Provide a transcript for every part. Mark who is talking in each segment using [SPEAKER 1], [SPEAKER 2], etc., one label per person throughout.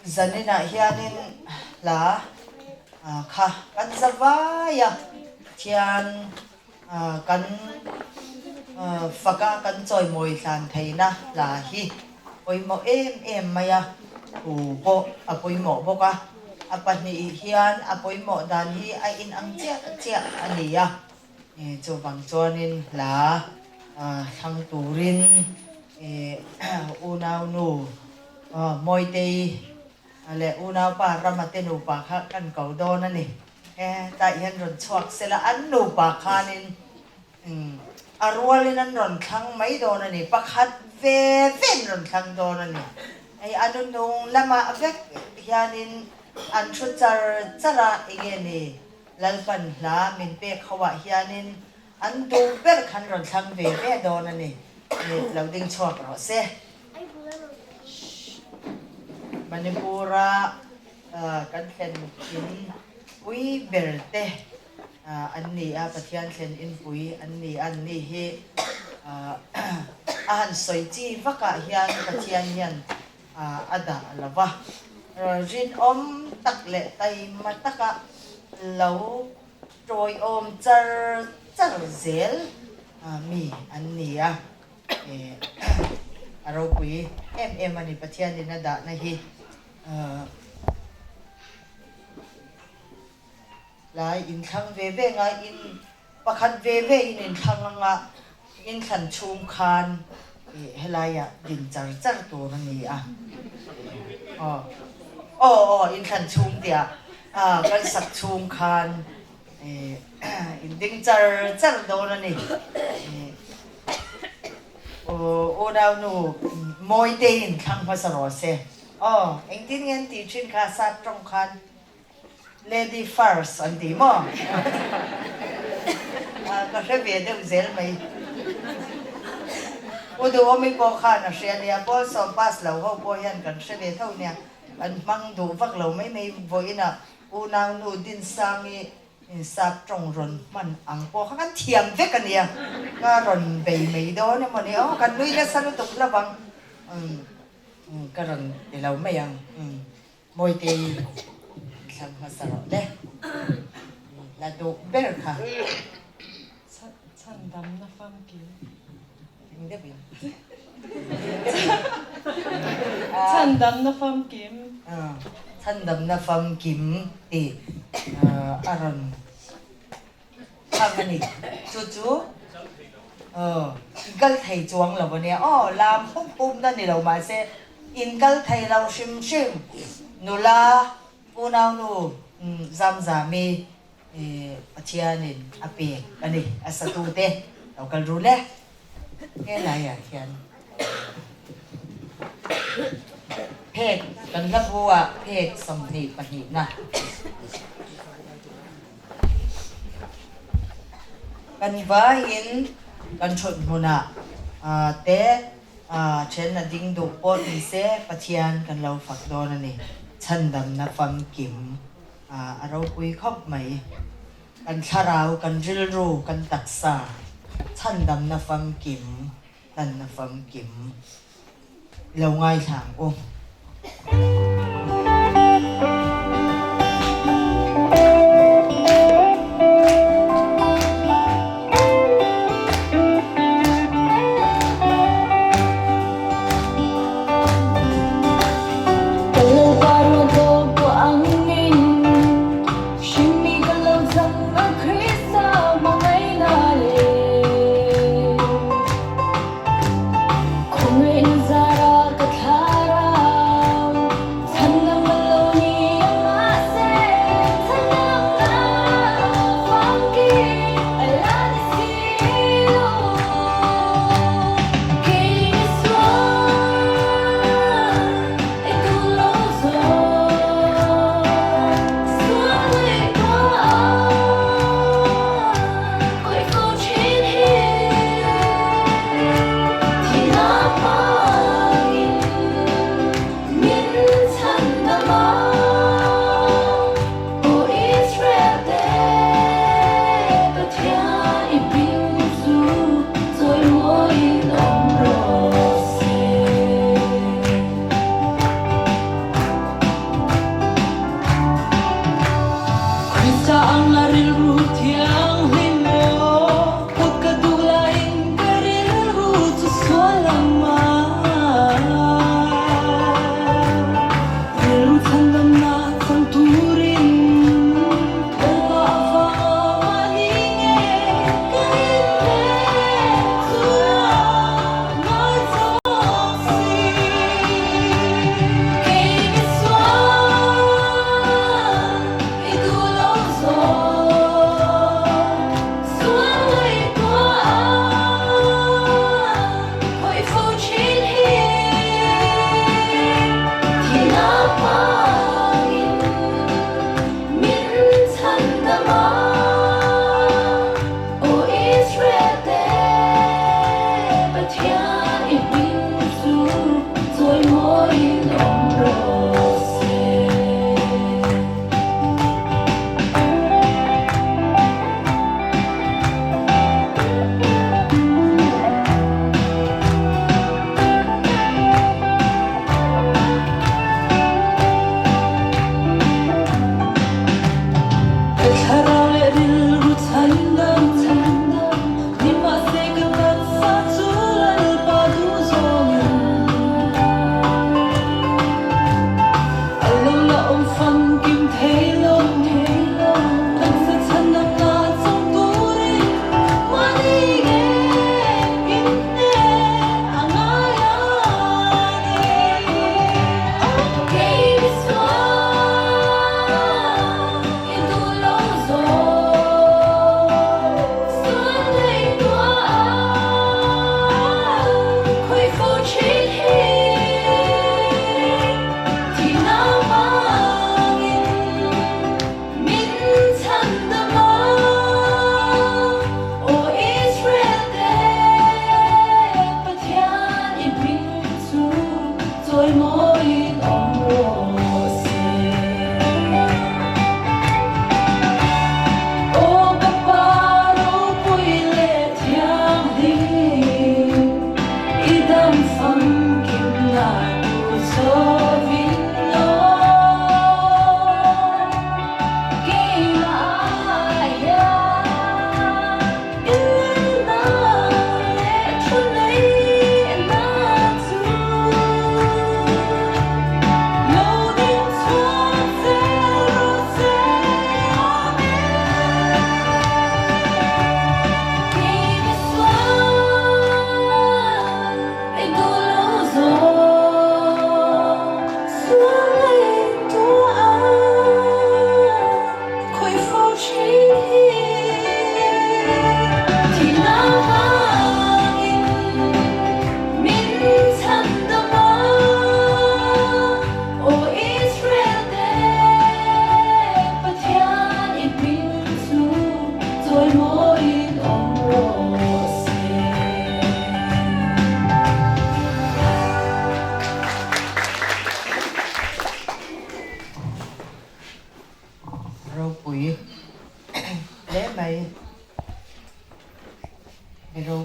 [SPEAKER 1] Zaninah hianin hla kha kan za vai a, Pathian kan faka kan chawimawi hlan theihna hla hi pawimawh em em mai a, thu pawh a pawimawh bawk a, a pahnih hian a pawimawh dan hi a inang chiah chiah a ni a, chuvang chuanin hla thlang turin unaunu Mawitei leh unaupa Rama te nupa kha kan ko dawn a ni. Hetah hian rawn chhuak sela an nupa khanin a rualin an rawn thlang mai dawn a ni. Pakhat ve ve an rawn thlang dawn a ni. Hei a nunung lamah vek hianin an thu char char a, enge ni Lalpan hla min pek ho ah hianin an duh ber khan rawn thlang ve ve dawn a ni. Lo ding chhuak rawh se. Manipur-a kan thlen in pui ber te an ni a, Pathian thlen in pui an ni a, an ni hi a han sawi chi vakah hian Pathian hian a dah lo va, rinawm tak leh taima taka lo tawiawm char char zel mi an ni a. A ropui em em a ni Pathianin a dahna hi. Lai inthlang ve ve ngai in pakhat ve ve in inthlang anga inthlan chhung khan helaiah din char char tur a ni a. Aw aw aw inthlan chhung tia kan sak chhung khan In ding char char dawn a ni. Unaunu Mawiteiin thlang hmasa rawh se. Aw, engtin nge an tih thin kha sap tawng khan Lady first an ti maw? Ka hre ve deuh zel mai. U Duhawmi pawh khan a hria nia, Paul sawm pass lo ho pawh hian kan hre ve tho nia, kan hmang duh vak lo mai mai vawiinah. Unaunu Dinsangi insap tawng rawn hman ang pawh kha kan thiam vek a nia, ka rawn bei mai dawn emaw ni aw, kan nui nasa lutuk hlauh ang, umm ka rawn ti lo mai ang, umm Mawitei thlang hmasa rawh le, la duh ber kha.
[SPEAKER 2] Chhandamna famkim.
[SPEAKER 1] Ring deuh in.
[SPEAKER 2] Chhandamna famkim.
[SPEAKER 1] Chhandamna famkim tih a rawn thlang a ni. Chu chu i kal thei chuang lo a nia. Aw lam hup hup na ni lo mahse in kal thei lo hrim hrim. Nula unaunu Zamzami Pathianin a pek a ni, a satute lo kal ru le. Helaiah hian phek kan hla bu ah phek 22 na kan vaiin kan thut hmunah te then a ding duh pawh ni se Pathian kan lo fak dawn a ni, chhandamna famkim. A ropui khawp mai. Kan thlarau, kan rilru, kan taksa chhandamna famkim, hlanna famkim lo ngaithla ang u.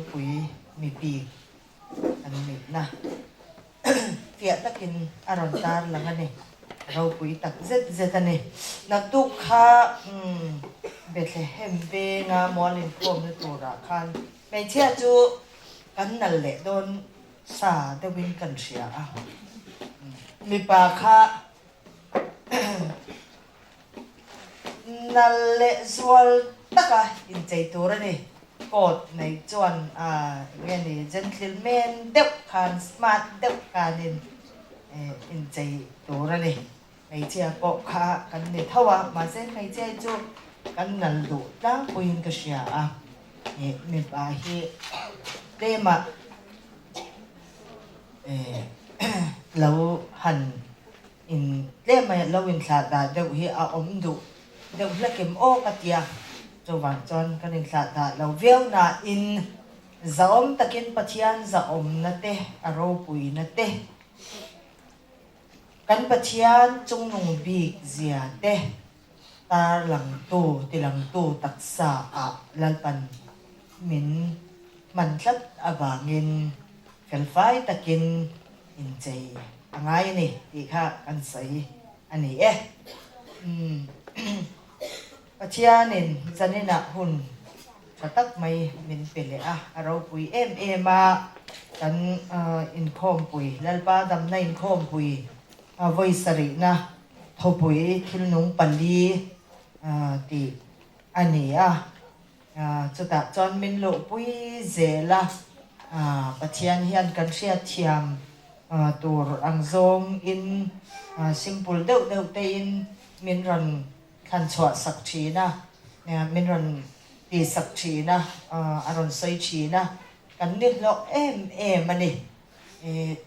[SPEAKER 1] ropui mi bik kan nihna fiah takin a rawn tar lang a ni. Ropui tak zet zet a ni. Naktuk kha Bethlehem venga mual inkhawmna turah khan hmeichhia chu kan nal leh dawn sa deuhin kan hria a. Mipa kha Nal leh zual taka inchei tur a ni. Coat nei chuan eng nge ni gentleman deuh khan smart deuh khanin inchei tur a ni. Hmeichhia pawh kha kan ni tho a, mahse hmeichhia hi chu kan nal duh tlangpuiin ka hria a, mipa hi tlema lo han In tlem mai lo inthlah dah deuh hi a awm duh deuh hlek em aw ka tia, chuvang chuan kan inthlah dah lo viau nain zahawm takin Pathian zahawmna te a ropuina te kan Pathian chungnung bik zia te tar langtu tilangtu taksa ah Lalpan min hman tlat avangin felfai takin inchei a ngai a ni tih kha kan sawi a ni e. Umm Pathianin zaninah hun tha tak mai min pe leh a, a ropui em em a, kan inkhawmpui, Lalpa damna inkhawmpui vawi sarihna thawpui thilnung pali tih a ni a. Chutah chuan min luhpui zel a, Pathian hian kan hriatthiam tur ang zawngin simple deuh deuh tein min rawn thlan chhuah sak thin a, min rawn ti sak thin a, a rawn sawi thin a, kan ni hlawh em em a ni.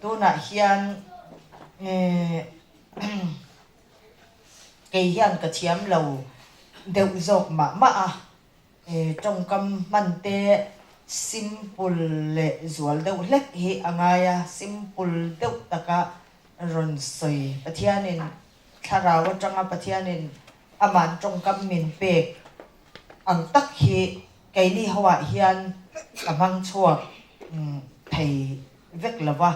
[SPEAKER 1] Tunah hian Kei hian ka thiam lo deuh zawk mah mah a, tawngkam hman te simple leh zual deuh hlek hi a ngai a, simple deuh taka rawn sawi Pathianin thlarau atanga Pathianin aman tawngkam min pek ang tak hi keini hoah hian ka hmang chhuak thei vek lo va.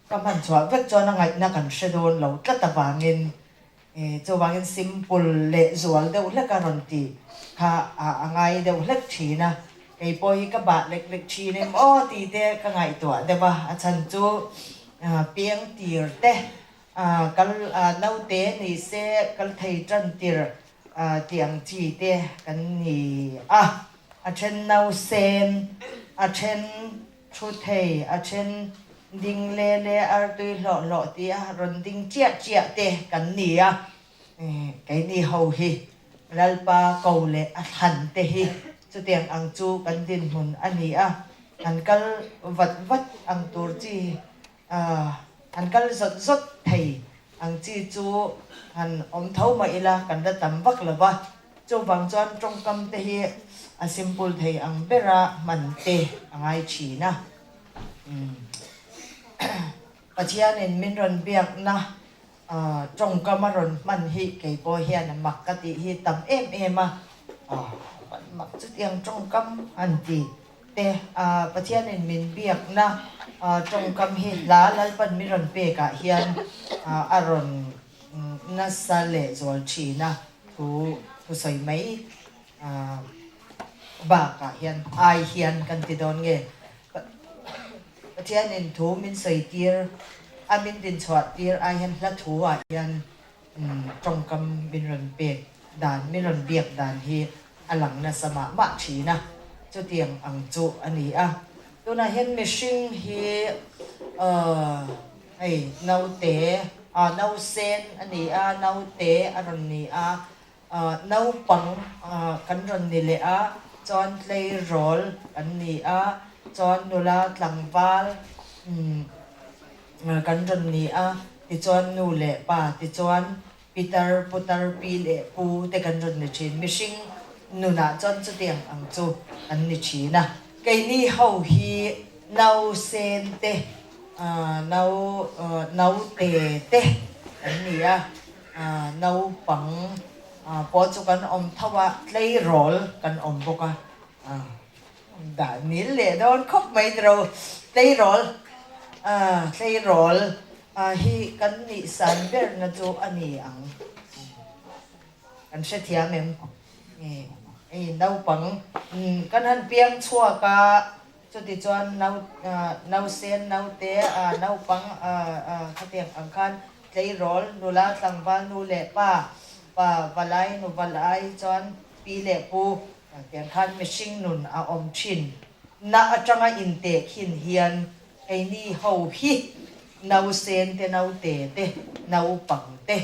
[SPEAKER 1] Ka hman chhuah vek chuan a ngaihna kan hre dawn lo tlat avangin chuvangin simple leh zual deuh hlek a rawn tih kha a ngai deuh hlek thin a, kei pawh hi ka bah lek lek thin em aw tih te ka ngaihtuah deuh a, a chhan chu piang tir te kal naute ni se kal thei tan tir tih ang chi te kan ni a, a then nausen a then Thu thei a then ding le le artui hlawh hlawh tih a rawn ding chiah chiah te kan ni a, keini ho hi Lalpa ko leh a thlan te hi chutiang ang chu kan dinhmun a ni a, an kal vat vat ang tur chi an kal zawt zawt thei ang chi chu han awm tho mah ila kan la tam vak lo va. Chuvang chuan tawngkam te hi a simple thei ang bera hman te a ngai thin a. Pathianin min rawn biakna tawngkam a rawn hman hi kei pawh hian a mak ka tih hi tam em em a. Mak chutiang tawngkam han ti te Pathianin min biakna tawngkam hi hla Lalpan min rawn pekah hian a rawn nasa leh zual thin a thu thusawi mai bakah hian ai hian kan ti dawn nge Pathianin thu min sawi tir a min dinchhuah tir ai hian hla thu ah hian tawngkam min rawn pek dan min rawn biak dan hi a lang nasa mah mah thin a chutiang ang chu a ni a tunah hian mihring hi Hei naute ah nausen a ni a, naute a rawn ni a, naupang kan rawn ni leh a, chuan tleirawl kan ni a, chuan nula tlangval kan rawn ni a, tichuan nu leh pa tichuan pitar putar pi leh pu te kan rawn ni thin. Mihring nunah chuan chutiang ang chu an ni thin a. Keini ho hi nausen te Nau naute te an ni a, naupang pawh chu kan awm tho a, tleirawl kan awm bawk a. Dah nil leh dawn khawp mai tiro. Tleirawl, tleirawl hi kan nih san berna chu a ni ang. Kan hrethiam em? Hei naupang kan han piang chhuak a, chutichuan nau nausen naute naupang khatiang ang khan tleirawl nula tlangval nu leh pa, pa valai nu valai chuan pi leh pu tiang khan mihring nun a awm thin. Na atanga inteh khin hian keini ho hi nausen te naute te naupang te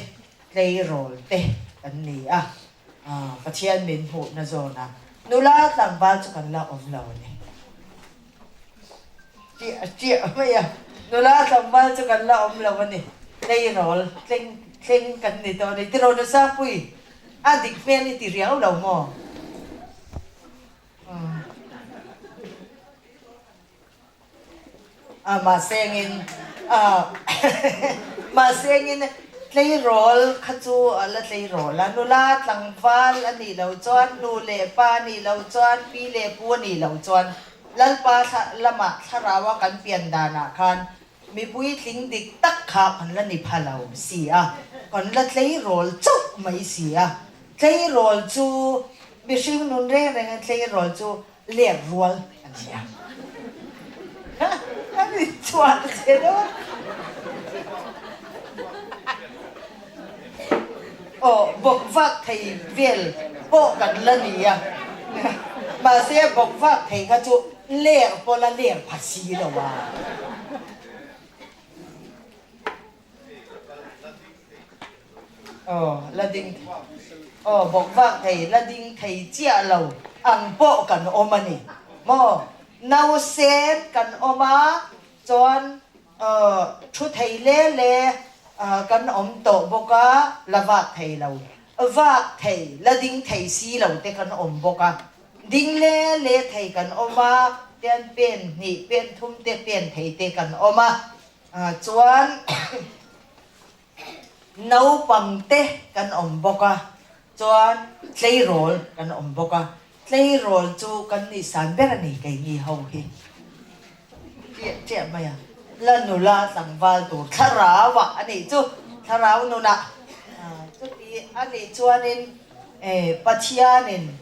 [SPEAKER 1] tleirawl te kan ni a, Pathian min hmuhna zawnah nula tlangval chu kan la awm lo a ni. Chiah chiah mai a, nula tlangval chu kan la awm lo a ni. Tleirawl tleng thleng kan ni tawh a ni. Tiraw Nusangpui, a dik hmel i ti riau lo maw? A mahsengin a mahsengin tleirawl kha chu a la tleirawl a, nula tlangval a nih loh chuan, nu leh pa a nih loh chuan, pi leh pu a nih loh chuan Lalpa thla lamah thlaraua kan pian danah khan mipui tling dik tak kha kan la ni pha lo si a, kan la tleirawl chauh mai si a. Tleirawl chu mihring nun reng renga tleirawl chu Lek rual a ni a. A ni chhuah che dawn. Aw, bawk vak thei vel pawh kan la ni a. Mahse bawk vak thei kha chu lek pawh la lek pha si lo a. Aw, la ding aw bawk vak thei, la ding thei chiah lo ang pawh kan awm a ni maw? Nausen kan awm a, chuan thu thei le le kan awm tawh bawk a, la vak thei lo, vak thei, la ding thei si lo te kan awm bawk a, ding le le thei kan awm a, tian pen hnih, pen thum te pen thei te kan awm a, chuan Naupangte kan awm bawk a, chuan tleirawl kan awm bawk a. Tleirawl chu kan nih san ber a ni keini ho hi. Chiah chiah mai a, la nula tlangval tur thlarau ah a nih chu, thlarau nunah. Chuti a nih chuanin Pathianin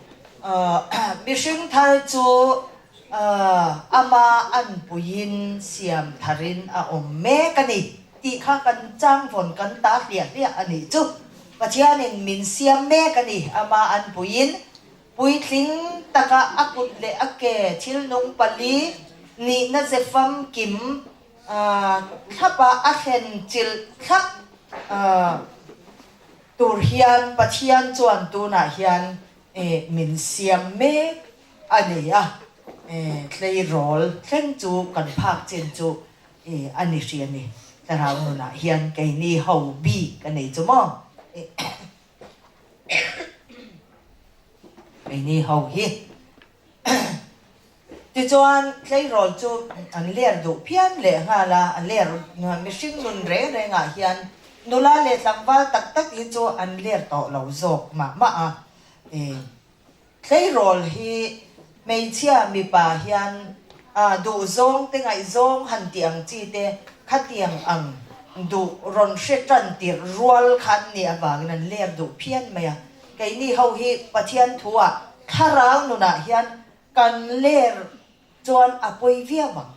[SPEAKER 1] mihring thar chu Ama anpuiin siam tharin a awm mek a ni tih kha kan changvawn kan ta hliah hliah a nih chu. Pathianin min siam mek a ni, ama anpuiin puitling taka a kut leh a ke thil nung pali nihna ze famkim thlapa a thlen chilh thlap tur hian Pathian chuan tunah hian min siam mek A ni a, tleirawl thleng chu kan phak chin chu a ni hri a ni. Thlarau nunah hian keini ho bik a nei chu maw? Keini ho hi. Tichuan tleirawl chu an ler duh phian leh nghal a, a ler mihring nun reng rengah hian nula leh tlangval tak tak hi chu an ler tawh lo zawk mah mah a. Tleirawl hi hmeichhia mipa hian duh zawng te ngaihzawng han tih ang chi te khatiang ang duh rawn hre tan tirh rual kha an nih avangin an ler duh phian mai a. Keini ho hi Pathian thuah thlarau nunah hian kan ler chuan a pawi viau ang.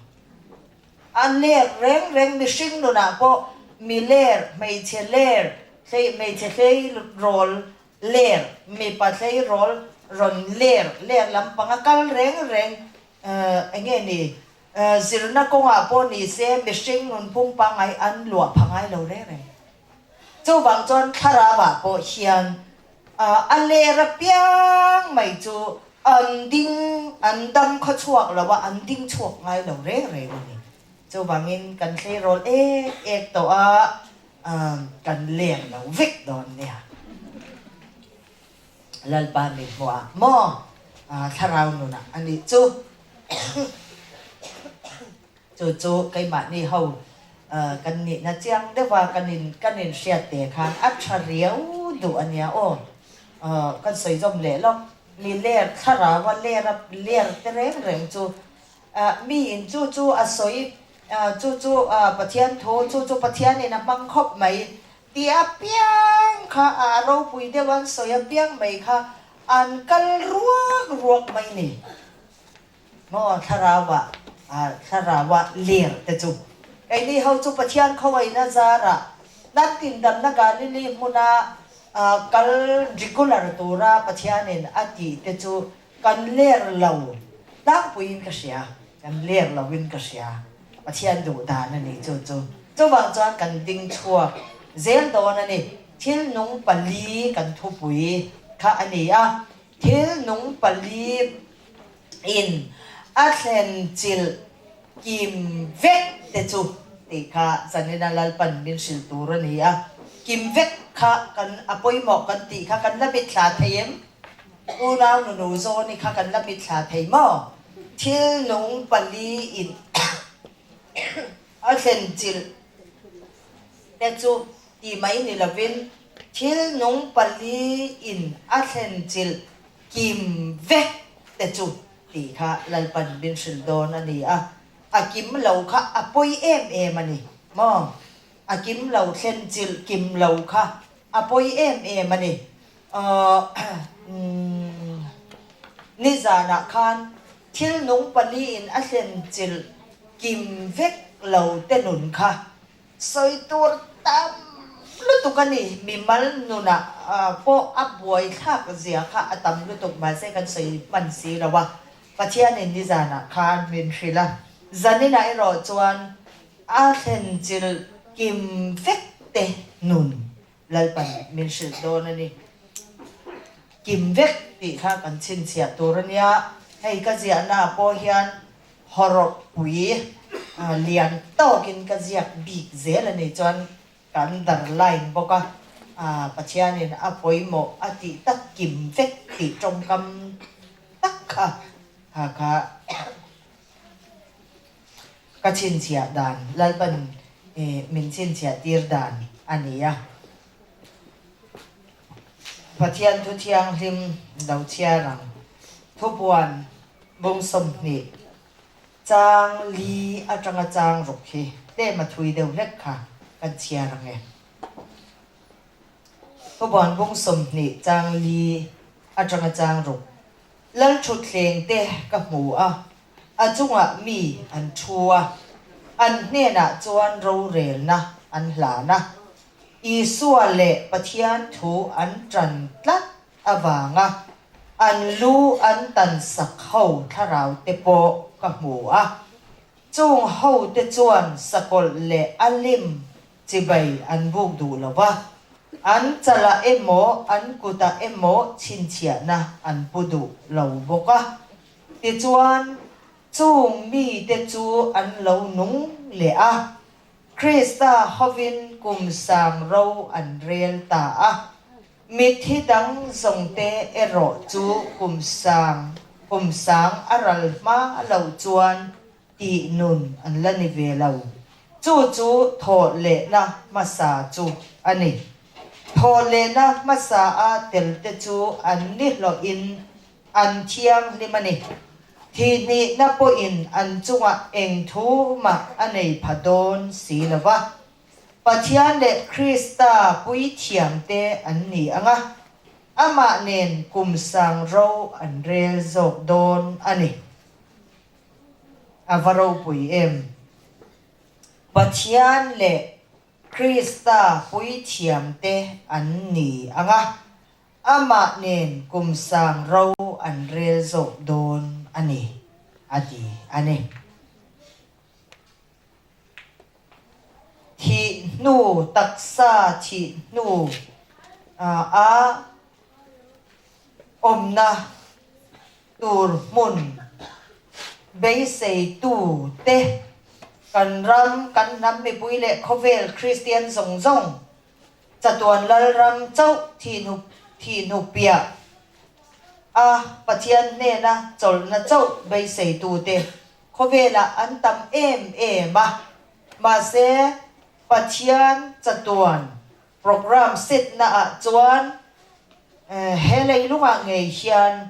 [SPEAKER 1] A ler reng reng mihring nunah pawh mi ler, hmeichhe ler, hmeichhe tleirawl Ler, mipa tleirawl rawn ler, ler lampang a kal reng reng eng nge ni, zirna kawngah pawh ni se mihring nunphung pangngai an luah pha ngai lo reng reng. Chuvang chuan thlarauah pawh hian a ler apiang mai chu an ding, an dam khaw chhuak lo a, an ding chhuak ngai lo reng reng a ni. Chuvangin kan tleirawl ek ek tawh a, Kan leng lo vek dawn nia. Lalpa min hmu a maw? Thlarau nunah a nih chu. Chu chu keimahni ho kan nihna chiang deuh a, kan in kan inhriat te khan a tha riau duh a nia aw. Kan sawi zawm leh lawk. Mi ler thlarau a ler a ler te reng reng chu mi in chu chu a sawi chu chu Pathian thu chu chu Pathian in a hmang khawp mai tih apiang kha a ropui deuh an sawi apiang mai kha an kal ruak ruak mai ni. Maw thlarau ah thlarau ah ler te chu keini ho chu Pathian khawaina zarah hnam tindamna Galilee hmuna kal regular tura Pathianin a tih te chu kan ler lo tlangpuiin ka hria, kan ler loin ka hria, Pathian duh dan a ni chu chu. Chuvang chuan kan ding chhuak zel dawn a ni, thil nung pali kan thupui kha a ni a, thil nung pali in a thlen chilh kim vek te chu tih kha zanina Lalpan min hrilh tur a ni a, kim vek kha kan a pawimawh kan tih kha kan la mitthla thei em? Unau nunu zawni kha kan la mitthla thei maw? Thil nung pali in a thlen chilh te chu tih mai ni lovin thil nung pali in a thlen chilh Kim vek te chu tih kha Lalpan min hrilh dawn a ni a, a kim lo kha a pawi em em a ni maw? A kim lo thlen chilh kim lo kha a pawi em em a ni. Nizanah khan thil nung paliin a thlen chilh kim vek lo te nun kha Sawi tur tam lutuk a ni. Mimal nunah pawh a buaithlak zia kha a tam lutuk mahse kan sawi hman si lo a, Pathianin nizanah khan min hrilh a, zaninah erawh chuan a thlen chilh kim vek te nun Lalpan min hrilh dawn a ni. Kim vek tih kha kan chhinchhiah tur a nia. Hei ka ziahnaah pawh hian hawrawp pui lian tawkin ka ziak bik zel a ni chuan ka underline bawk a. Pathianin a pawimawh a tih tak kim vek tih tawngkam tak kha kha Ka chhinchhiah dan, Lalpan min chhinchhiah tir dan a ni a. Pathian thu thianghlim lo chhiar ang. Thupuan bung 20 chang li atanga chang ruk hi tlem a thui deuh hlek kha kan chhiar ang e. Thupuan bung 20 chang li atanga chang ruk Lalthutthleng te ka hmu a, a chungah mi an thu a, an hnenah chuan rorelna an hlan a. Isua leh Pathian thu an tan tlat avanga an lu an tan sak ho thlarau te pawh ka hmu a. Chung ho te chuan sakawlh leh a lim chibai an buk duh lo va, an chalah emaw an kutah emaw chhinchhiahna an pu duh lo bawk a. Tichuan, chung mite chu an lo nung leh a, Krista hovin kum sang ro an rel ta a. Mitthi dang zawngte erawh chu kum sang kum sang a ral hma loh chuan tih nun an la ni ve lo. Chu chu thawh lehna hmasa chu a ni. Thawh lehna hmasa a telte chu an ni hlawhin an thianghlim a ni. Thihhnihna pawhin an chungah eng thu mah a nei pha dawn si lo va. Pathian leh Krista puithiamte an ni ang a, amah nen kum sang ro an rel zawk dawn a ni. A va ropui em! Pathian leh Krista puithiamte an ni ang a, amah nen kum sang ro an rel zawk dawn a ni, a ti a ni. Thih hnu, taksa thih hnu a awmna tur hmun beiseitu te, kan ram, kan hnam mipui leh khawvel Kristian zawng zawng chatuan Lalram chauh thihnu piah a Pathian hnena chawlhna chauh beiseitu te khawvelah an tam em em a, mahse Pathian chatuan Programme set naah chuan he leilungah ngei hian.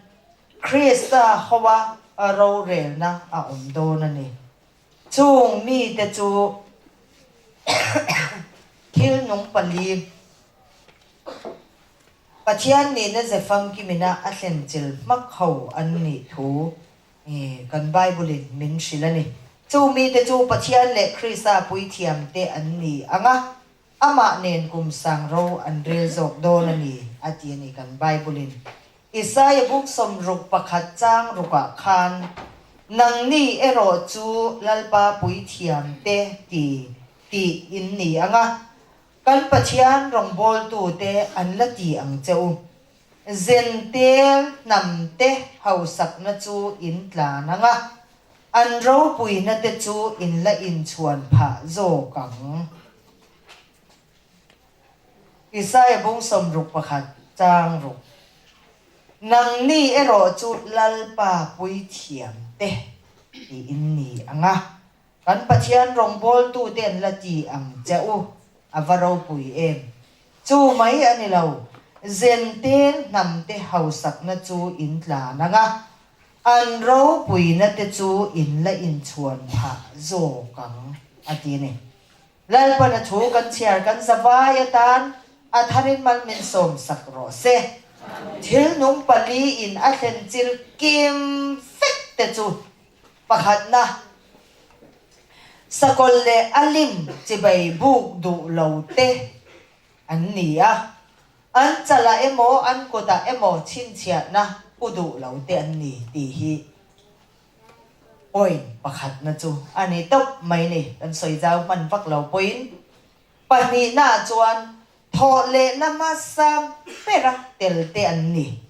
[SPEAKER 1] Krista hoa rorelna a awm dawn a ni. Chung mite chu thil nung pali Pathian nihna ze famkimina a thlenchil hmak ho an nih thu kan Bible-in min hrilh a ni. Chu mite chu Pathian leh Krista puithiamte an ni ang a, amah nen kum sang ro an rel zawk dawn a ni, a ti a ni kan Bible-in. Isaia buk 61 chang rukah khan, Nangni erawh chu Lalpa puithiamte ti tih in ni ang a, Kan Pathian rawngbawltute an la ti ang che u. Zentel hnamte hausakna chu in tlan ang a, an ropuina te chu in la inchhuan phah zawk ang. Isaia bung 61 chang ruk. Nangni erawh chu Lalpa puithiamte ti in ni ang a, Kan Pathian rawngbawltute an la ti ang che u, a va ropui em! Chu mai a ni lo, Zentel hnamte hausakna chu in tlan ang a, an ropuina te chu in la inchhuan phah zawk ang, a ti a ni. Lalpan a thu kan chhiar kan zavai atan a tharin mal min sawmsak rawh se. Thil nung pali in a thlen chil kim vek te chu Pakhatna, sakawlh leh a lim chibai buk duh lo te an ni a, an chalah emaw an kutah emaw chhinchhiahna pu duh lo te an ni tih hi point pakhatna chu a ni tawp mai ni. Kan sawi zau hman vak lo pawhin pahnihnaah chuan thawh lehna hmasa bera tel te an ni.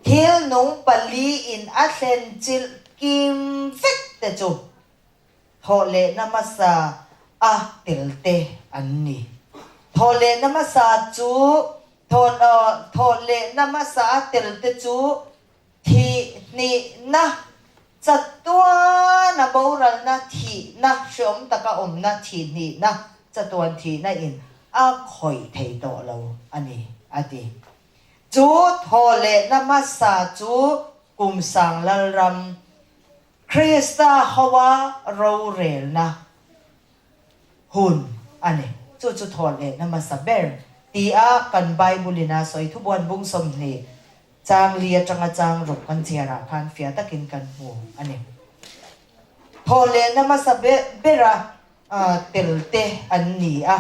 [SPEAKER 1] Thil nung pali in a thlen chilh kim vek te chu thawhlehna hmasa a tel te an ni. Thawhlehna hmasa chu thawhlehna hmasa a tel te chu thih hnihna, chatuana boralna thihna, hreawm taka awmna thih hnihna, chatuan thihna in a khawih thei tawh lo a ni, a ti. Chu thawhlehna hmasa chu kum sang lalram, Krista hoa rorelna hun a ni. Chu chu thawhlehna hmasa ber tia kan Bible-in a sawi thubuan bung 20 chang li atanga chang ruk kan chhiarah khan fiah takin kan hmu a ni. Thawhlehna hmasa bera tel te an ni a,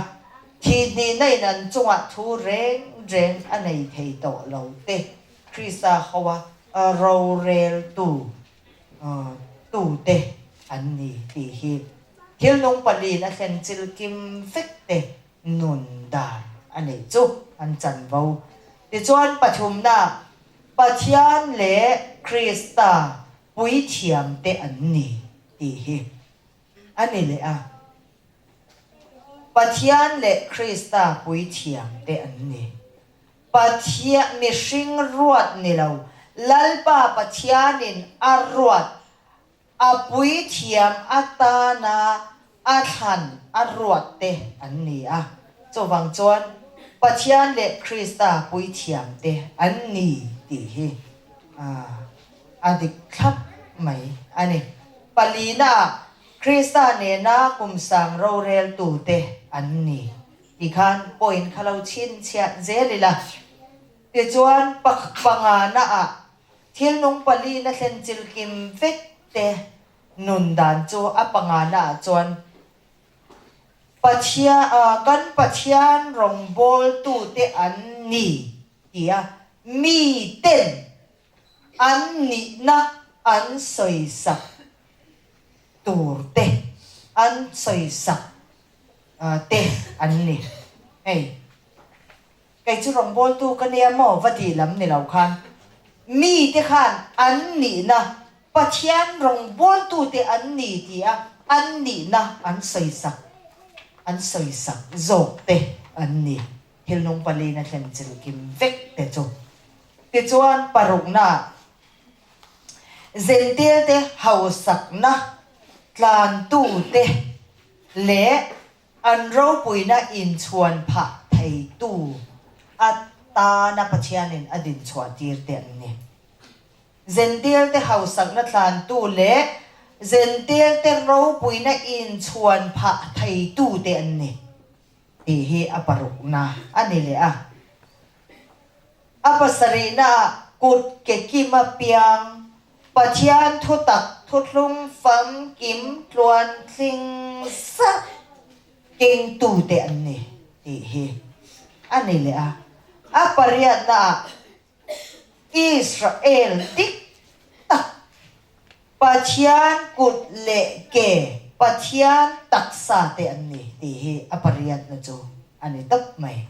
[SPEAKER 1] thih hnihna in an chungah thu reng reng a nei thei tawh lo te, Krista hoa roreltu tute an ni tih hi thil nung paliin a thlen chil kim vek te nun dan a neih chu an chanvo. Tichuan pathumna, Pathian leh Krista puithiam te an ni tih hi. A ni leh a, Pathian leh Krista puithiam te an ni. Pathian, mihring ruat ni lo, Lalpa Pathianin a ruat, a puithiam atana a thlan a ruat te an ni a. Chuvang chuan Pathian leh Krista puithiam te an ni tih hi a dik thlap mai a ni. Palina, Krista nena kum sang roreltute an ni ti khan point kha lo chhinchhiah zel ila. Tichuan, pangana-ah thil nung palina thlen chilkim vek te nun dan chu a pangana-ah chuan Pathian, kan Pathian rawngbawltute an ni tia miten An nihna an sawisak tur te, an sawisak te an ni. Hei, kei chu rawngbawltu ka nia maw va tih lam ni lo khan, mite khan an nihna, Pathian rawngbawltute an ni ti a an nihna an sawisak, an sawisak zawk te an ni. Thil nung palina thlen chil kim vek te chu. Tichuan parukna, Zentilte hausakna tlantute leh an ropuina inchhuan phah theitu atana Pathianin a dinchhuah tir te an ni. Zentilte hausakna tlantu leh Zentilte ropuina inchhuan phah theitute an ni tih hi a parukna a ni leh a. A pasarihnaah kut ke kima piang Pathian thutak thuthlung famkim tluantling zah kengtute an ni tih hi a ni leh a. A pariatnaah Israel dik tak Pathian kut leh ke, Pathian taksa te an ni tih hi a pariatna chu a ni tawp mai.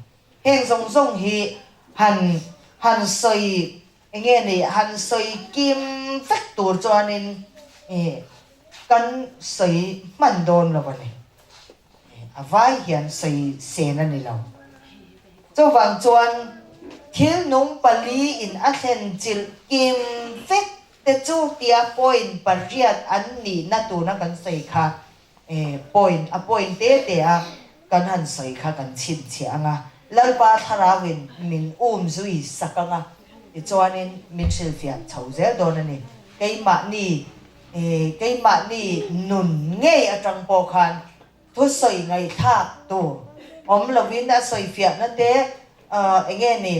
[SPEAKER 1] Heng zawng zawng hi han han sawi eng nge ni han sawi kim vek tur chuanin ih kan sawi hman dawn lo a ni. A vai hian sawi sen a ni lo. Chuvang chuan thil nung pali in a thlen chilh kim vek te chu tia point pariat an nihna tuna kan sawi kha point a point te te a kan han sawi kha kan chhinchhiah ang a, Lalpa thlarauin min um zui sak ang a, tichuanin min hrilhfiah chho zel dawn a ni. Keimahni keimahni nun ngei atang pawh khan thusawi ngaihthlak tur awm lovin a sawifiahna te eng nge ni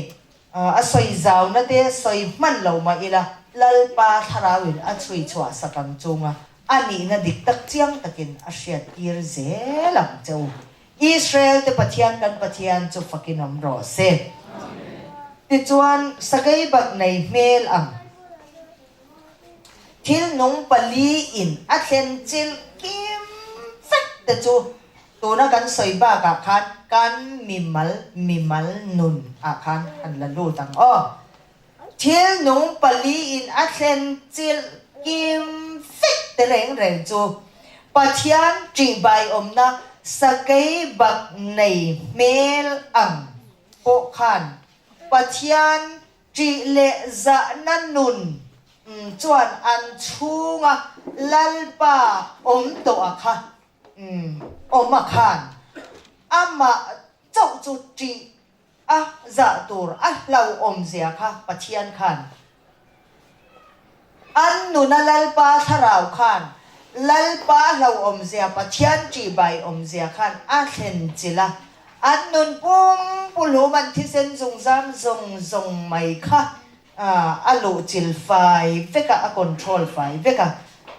[SPEAKER 1] A sawi zauna te sawi hman lo mah ila, Lalpa thlarauin a chhui chhuah sak ang chunga a nihna dik tak chiang takin a hriattir zel ang che u. Israel te Pathian kan Pathian chu fakin awm rawh se. Tichuan, sakei bak nei hmel ang. Thil nung pali in a thlen chilh kim vek te chu tuna kan sawi bakah khan kan mimal mimal nun ah khan han la lut ang aw. Thil nung pali in a thlen chilh kim vek te reng reng chu Pathian ṭihbaiawmna sakei bak nei hmel ang pawh khan Pathian Ṭih leh zahna nun chuan an chhunga Lalpa awm tawh a kha awm a khan amah chauh chu ṭih a zah tur a hlauhawmzia kha Pathian khan an nuna Lalpa thlarau khan Lalpa hlauhawmzia Pathian ṭihbaiawmzia khan a thlen chilh a. An nun pum puhlum an thisen zungzam zawng zawng mai kha a luh chil fai vek a, a control fai vek a.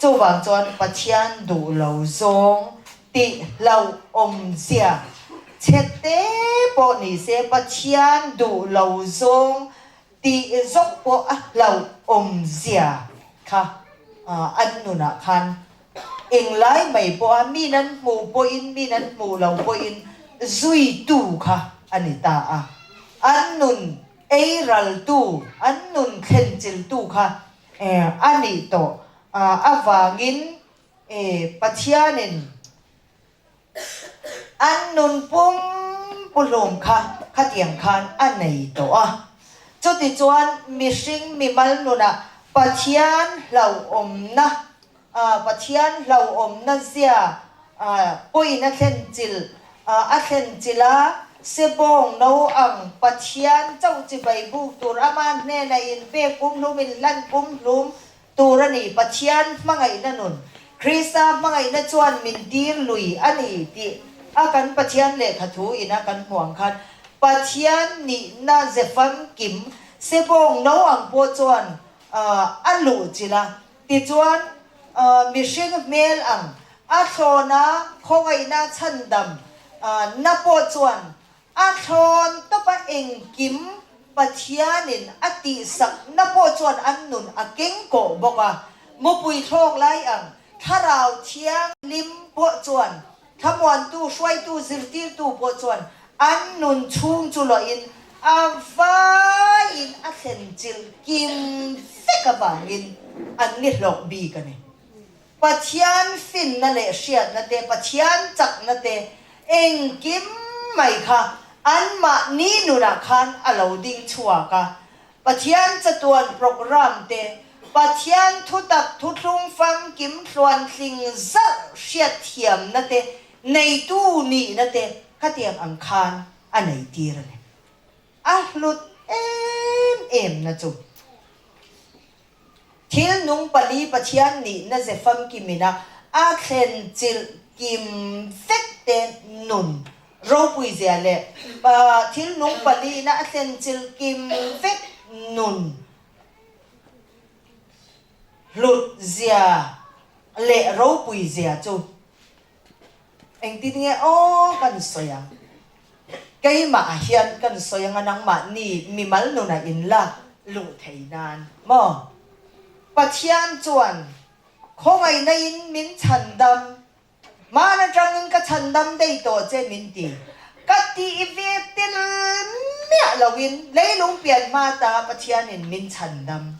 [SPEAKER 1] Chuvang chuan Pathian duh lo zawng tih hlauhawmzia chhe te pawh ni se Pathian duh lo zawng tih zawk pawh a hlauhawmzia kha an nunah khan Englai mai pawha min an hmuh pawhin min an hmuh lo pawhin zuitu kha a ni ta a. An nun ei raltu, an nun thlenchiltu kha a nih tawh avangin Pathianin An nun pum puhlum kha khatiang khan a nei tawh a. Chutichuan mihring mimal nunah Pathian hlauhawmna, Pathian hlauhawmna zia pawhin a thlen chilh, a thlen chilh a, sebawng no ang Pathian chauh chibai buk tur ama hnena inpek pumhlum inhlan pumhlum Tur a ni, Pathian hmangaihna nun, Krista hmangaihna chuan min tir lui a ni tih a kan Pathian lehkha thu ina kan hmuh ang khan Pathian nihna ze famkim sebawng no ang pawh chuan a luh chilh a, tichuan mihring hmel ang a thlawna khawngaihna chhandam na pawh chuan A thlawn tawpa engkim Pathianin a tihsakna pawh chuan an nun a keng kawh bawk a. Mupui thlawk lai ang Thlarau Thianghlim pawh chuan thlamuantu, hruaitu, zirtirtu pawh chuan an nun chhung chu lohin a vaiin a thlen chilh kim vek avangin an ni hlawk bik a ni. Pathian finna leh hriatna te, Pathian chakna te, engkim mai kha anmahni nunah khan a lo ding chhuak a. Pathian chatuan program te, Pathian thutak thuthlung famkim tluantling zalh hriatthiamna te, neitu nihna te khatiang ang khan a neitir a ni. A hlut em em na chu. Thil nung pali Pathian nihna ze famkimina a thlen chilh kim vek te nun ropui zia leh thil nung palina a thlen chilh kim vek nun hlut zia leh ropui zia chu engtin nge aw kan sawi ang? Keimah ah hian kan sawi anga nangmah ni mimal nunah in la luh thei nan maw? Pathian chuan khawngaihna in min chhandam, hman atangin ka chhandam dei tawh che min ti. Ka tih ve tel miah loin leilung pian hma ta Pathian in min chhandam.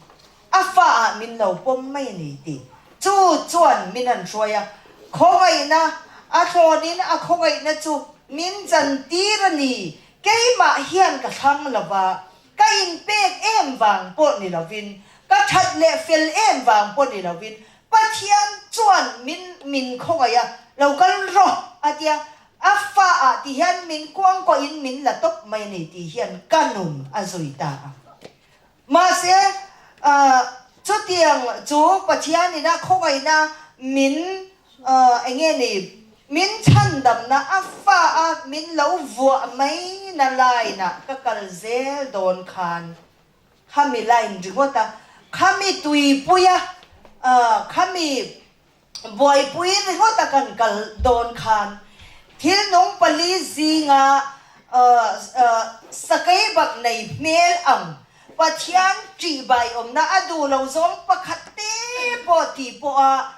[SPEAKER 1] A fa ah min lo pawm mai a ni tih chu chuan min han hruai a, khawngaihna a thlawnin a khawngaihna chu min chantir a ni, keimah hian ka thlang lo va, ka inpek em vang pawh ni lovin, ka that leh fel em vang pawh ni lovin Pathian chuan min min khawngaih a, lo kal rawh a tia, a fa ah ti hian min kuangkuahin min la tawp mai a ni tih hian ka nun a zui ta a. Mahse, chutiang chu Pathianin a khawngaihna min eng nge ni, min chhandamna a fa a min lo vuah mai na line-ah ka kal zel dawn khan khami line ringawt a, khami tuipuia khami buaipui ringawt a kan kal dawn khan thil nung pali zinga sakei bak nei hmel ang Pathian ṭih bai awmna a duh lo zawng pakhat te pawh tih pawha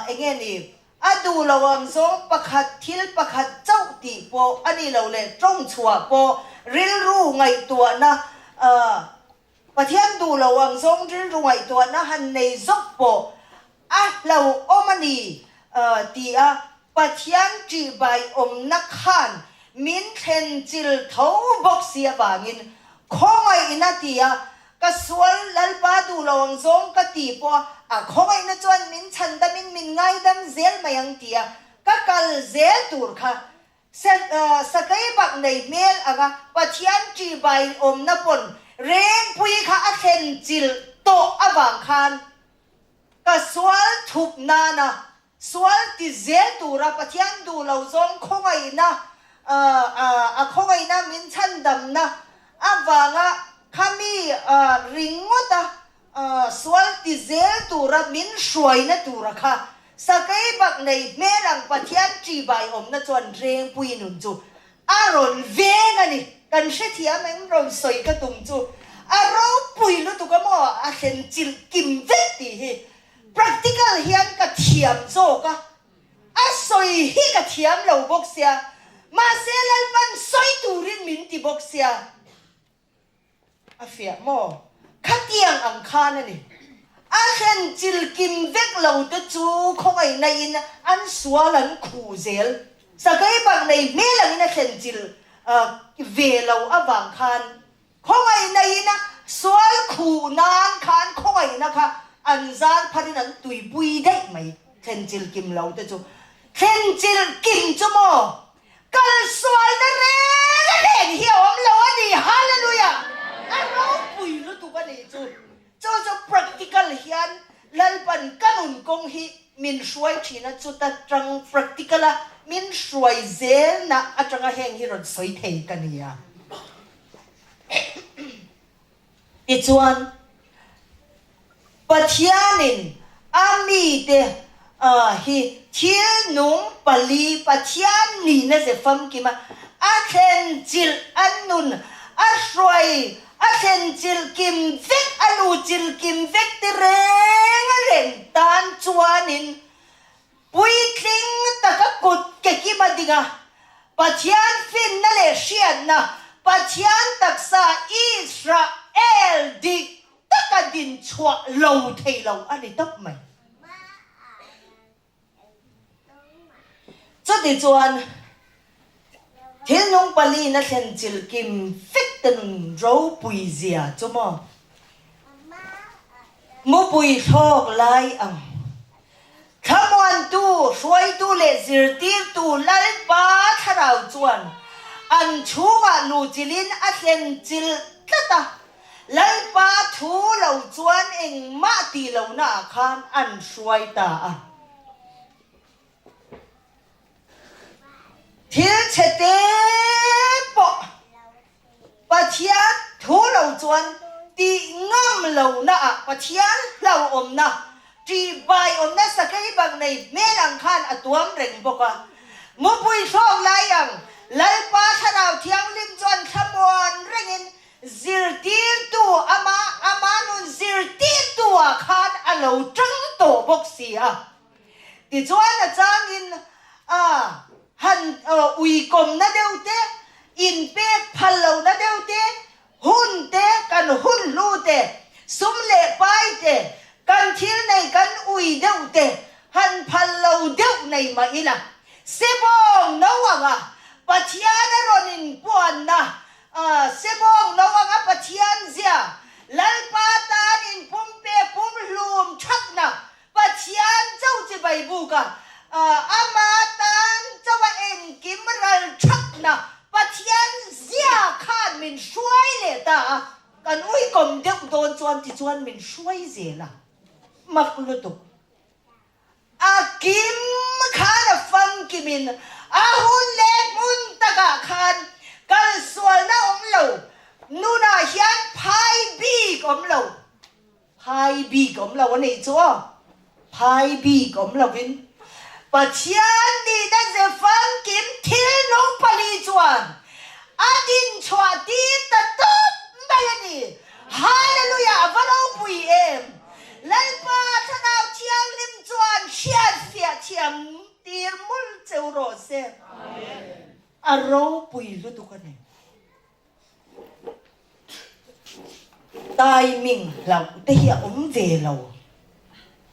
[SPEAKER 1] eng nge ni a duh lo ang zawng pakhat thil pakhat chauh tih pawh a ni lo leh ṭawng chhuah pawh rilru ngaihtuahna Pathian duh lo ang zawng rilru ngaihtuahna han nei zawk pawh a hlauhawm a ni ti a, Pathian ṭihbai awmna khan min thlen chil tho bawk si avangin khawngaihna ti a, ka sual Lalpa duh lo ang zawng ka ti pawh a, a khawngaihna chuan min chhandamin min ngaidam zel mai ang ti a, ka kal zel tur kha Sakei bak nei hmel anga Pathian ṭihbai awmna pawn Rengpui kha a thlen chilh tawh avang khan ka sual thup nana sual ti zel tura Pathian duh lo zawng khawngaihna a khawngaihna min chhandamna avanga khami ringawta Sual ti zel tura min hruaina tura kha sakei bak nei hmel ang Pathian ṭihbai awmna chuan Rengpui nun chu a rawn veng a ni. Kan hrethiam eng rawn sawi ka tum chu a ropui lutuk a maw a thlen chilh kim vek tih hi practical hian ka thiam zawk a, a sawi hi ka thiam lo bawk sia, mahse Lalpan sawi turin min ti bawk sia. A fiah maw? Khatiang ang khan a ni. A thlen chil kim vek lo te chu khawngaihna in an sual an khu zel. Sakei bak nei hmel angin a thlen chil ve lo avang khan khawngaihna in sual khuh nan khan khawngaihna kha an zar pharin an tuipui daih mai thlen chil kim lo te chu. Thlen chil kim chu maw? Kal sualna reng a hnen hi a awm lo a ni. Hallelujah! A ropui lutuk a nih chu. Chu chu practical hian Lalpan ka nun kawng hi min hruai thin a, chuta tang practical a min hruai zelna atanga heng hi rawn sawi thei ka ni a. Tichuan, Pathianin a mite hi thil nung pali Pathian nihna ze famkim a, a thlen chilh a nun a hruai a thlen chilh kim vek a lu chilh kim vek te reng a reng tan chuanin Puitling taka kut ke kim a ding a, Pathian finna leh hriatna, Pathian taksa Israel dik taka din chhuah lo thei lo a ni tawp mai. Chutichuan, thil nung palina thlen chil kim vek te nun ropui zia chu maw? Mupui thlawk lai ang. Thlamuantu, hruaitu leh zirtirtu Lalpa thlarau chuan an chhungah luchilin a thlen chilh tlat a. Lalpa thu lo chuan engmah tih lohnaah khan an hruai ta a. Thil chhe te pawh Pathian thu lo chuan tih ngam lohnaah Pathian hlauhawmna, ṭihbaiawmna sakei bak nei hmel ang khan a tuam reng bawk a. Mupui thlawk lai ang Lalpa Thlarau Thianghlim chuan thlamuan rengin zirtirtu ama ama nun zirtirtu ah khan a lo ṭang tawh bawk si a. Tichuan a changin a han uikawmna deuh te, inpek phal lohna deuh te, hun te, kan hun hlu te, sum leh pai te, kan thil nei kan ui deuh te han phal lo deuh nei mah ila, Sebawng no anga Pathian a rawn inpuanna, Sebawng no anga Pathian zia, Lalpa tan inpumpe pumhlum thakna Pathian chauh chibai buk a, ama tan chauh a engkim ral thakna Pathian zia khan min hruai leh ta a, kan uikawm deuh dawn chuan tichuan min hruai zel a, mak lutuk. A kim khan a famkimin a hun leh hmun takah khan kalsualna awm lo, nunah hian phai bik awm lo. Phai bik awm lo a nih chu aw. Phai bik awm lovin Pathian nihna ze famkim thil nung pali chuan a dinchhuah tir ta tawp mai a ni. Hallelujah! A va ropui em! Lalpa Thlarau Thianghlim chuan hriatfiah thiam tir mul cheu rawh se. A ropui lutuk a ni. Timing hlauh te hi a awm ve lo.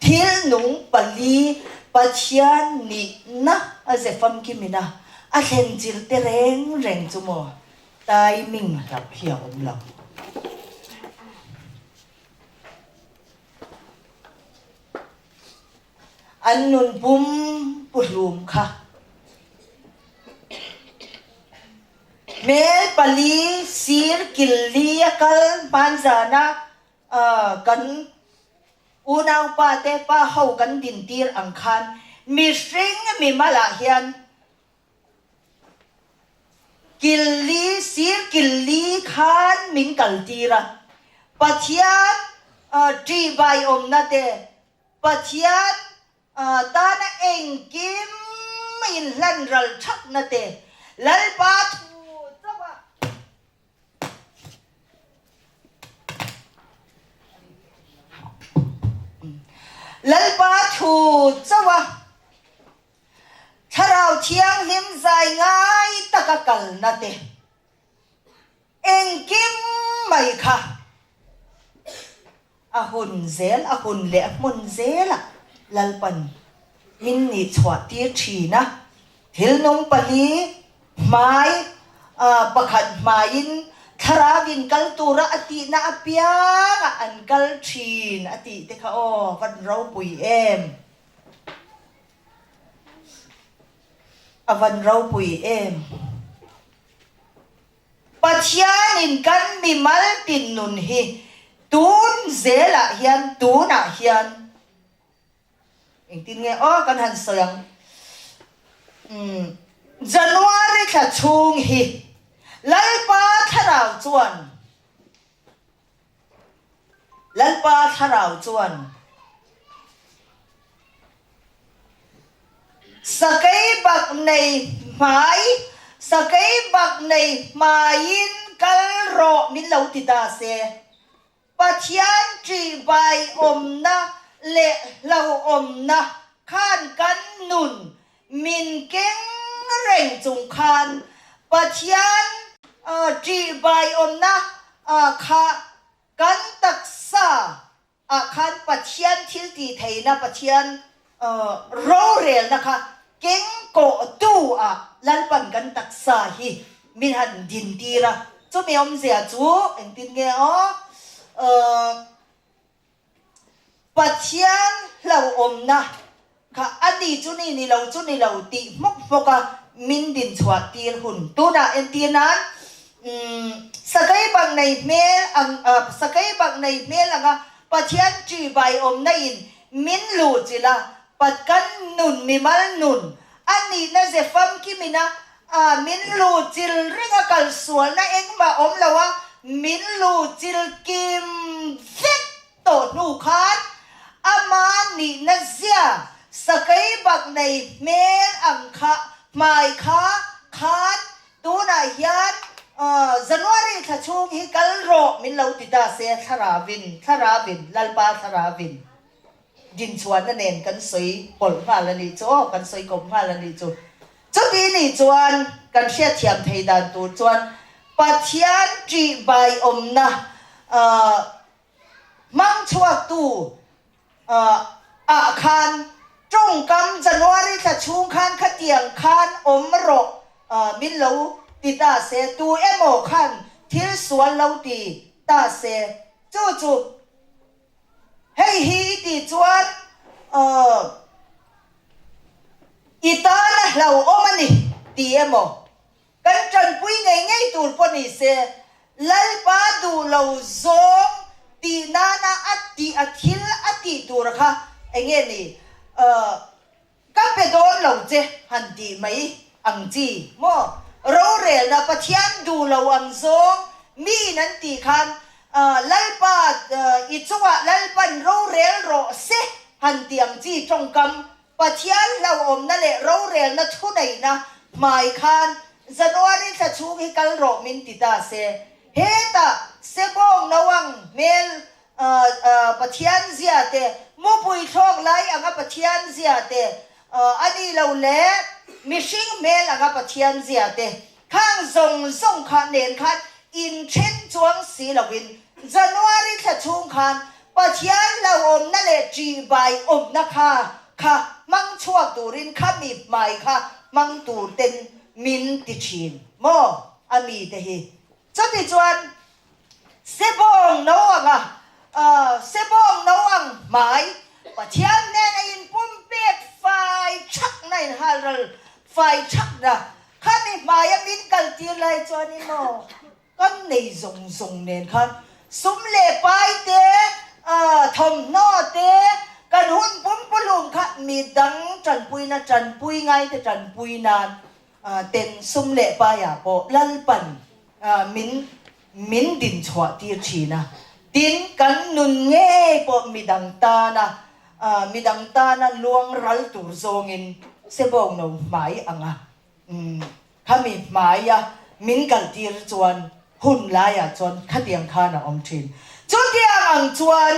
[SPEAKER 1] Thil nung pali Pathian nihna a ze famkimina a thlen chil te reng reng chu maw timing hlauh hi a awm lo. An nun pum puhlum kha. Mel pali sir kil li a kal hmanzan a kan unaupa te pa ho kan dintir ang khan mihring mimal ah hian kil li sir kil li khan min kaltir a, Pathian ṭihbaiawmna te Pathian Tana engkim inhlan ral thakna te Lalpa thu chauh a. Lalpa thu chauh a Thlarau Thianghlim zai ngai taka kalna te engkim mai kha A hun zel, a hun leh a hmun zelah Lalpan min nih chhuah tir thin a. Thil nung pali hmai pakhat hmaiin thlarauin kal tura a tihna apiangah an kal thin a tih te kha aw van ropui em. A van ropui em. Pathianin kan mimal tin nun hi tun zelah hian tunah hian engtin nge aw kan han sawi ang umm January thla chhung hi Lalpa thlarau chuan Lalpa thlarau chuan Sakei bak nei hmai, sakei bak nei hmaiin kal rawh min lo ti ta se. Pathian ṭihbai awmna leh hlauhawmna khan kan nun min keng reng chung khan Pathian ṭihbai awmna kha kan taksa ah khan Pathian thil tih theihna, Pathian rorelna kha keng kawhtu ah Lalpan kan taksa hi min han dintir a, chumi awmzia chu engtin nge aw, Pathian hlauhawmna kha a ni chu ni ni lo chu ni lo tih hmawk hmawk a min dinchhuah tir hun tunah entir nan. Umm sakei bak nei hmel ang sakei bak nei hmel anga Pathian ṭi bai awmna in min luh chilh a, Patkan nun mimal nun a nihna ze famkimina a min luh chilh reng a kal sualna engmah awm lo a min luh chilh kim vek tawh hnu khan ama nihna zia sakei bak nei hmel ang kha hmai kha khan Tunah hian January thla chhung hi kal rawh min lo ti ta se, Thlarauin, Thlarauin, Lalpa Thlarauin dinchhuahna nen kan sawi pawlh nghal a nih chu aw, kan sawi kawp nghal a nih chu. Chuti nih chuan kan hriatthiam thei dan tur chuan Pathian ṭihbai awmna hmang chhuaktu ah khan tawngkam January thla chhung khan khatiang khan awm rawh min lo ti ta se, tu emaw khan thil sual lo ti ta se, chu chu hei hi i tih chuan i tan a hlauhawm a ni ti emaw Kan tanpui ngei ngei tur pawh ni se, Lalpa duh lo zawng tih nana a tih a thil a tih tur kha eng nge ni? Ka pe dawn lo che han tih mai ang chi maw? Rorelna Pathian duh lo ang zawng miin an tih khan Lalpa i chungah Lalpan rorel rawh se han tih ang chi tawngkam Pathian hlauhawmna leh rorelna thuneihna hmai khan January thla chhung hi kal rawh min ti ta se. Hetah Sebawng no ang hmel Pathian zia te, mupui thlawk lai anga Pathian zia te, a ni lo leh mihring hmel anga Pathian zia te, Khang zawng zawng kha nen khan inthen chuang si lovin January thla chhung khan Pathian hlauhawmna leh ṭihbai awmna kha kha hmang chhuak turin kha mi hmai kha hmang tur ten min ti ṭhin maw a mi te hi. Chutichuan Sebawng no anga Sebawng no ang hmai Pathian hnena inpumpek fai chakna inhalral fai chakna Khami hmaia min kaltir lai chuan i maw kan nei zawng zawng nen khan sum leh pai te, thawmhnaw te, kan hun pumpuhlum kha midang tanpuina tanpui ngaite tanpui nan ten sum leh paiah pawh Lalpan min min din chhuah tir thin a. Tin, kan nun ngei pawh midang tana midang tana luang ral tur zawngin sebawng no hmai ang a, khami hmaia min kaltir chuan hun laiah chuan khatiang khan a awm thin. Chutiang ang chuan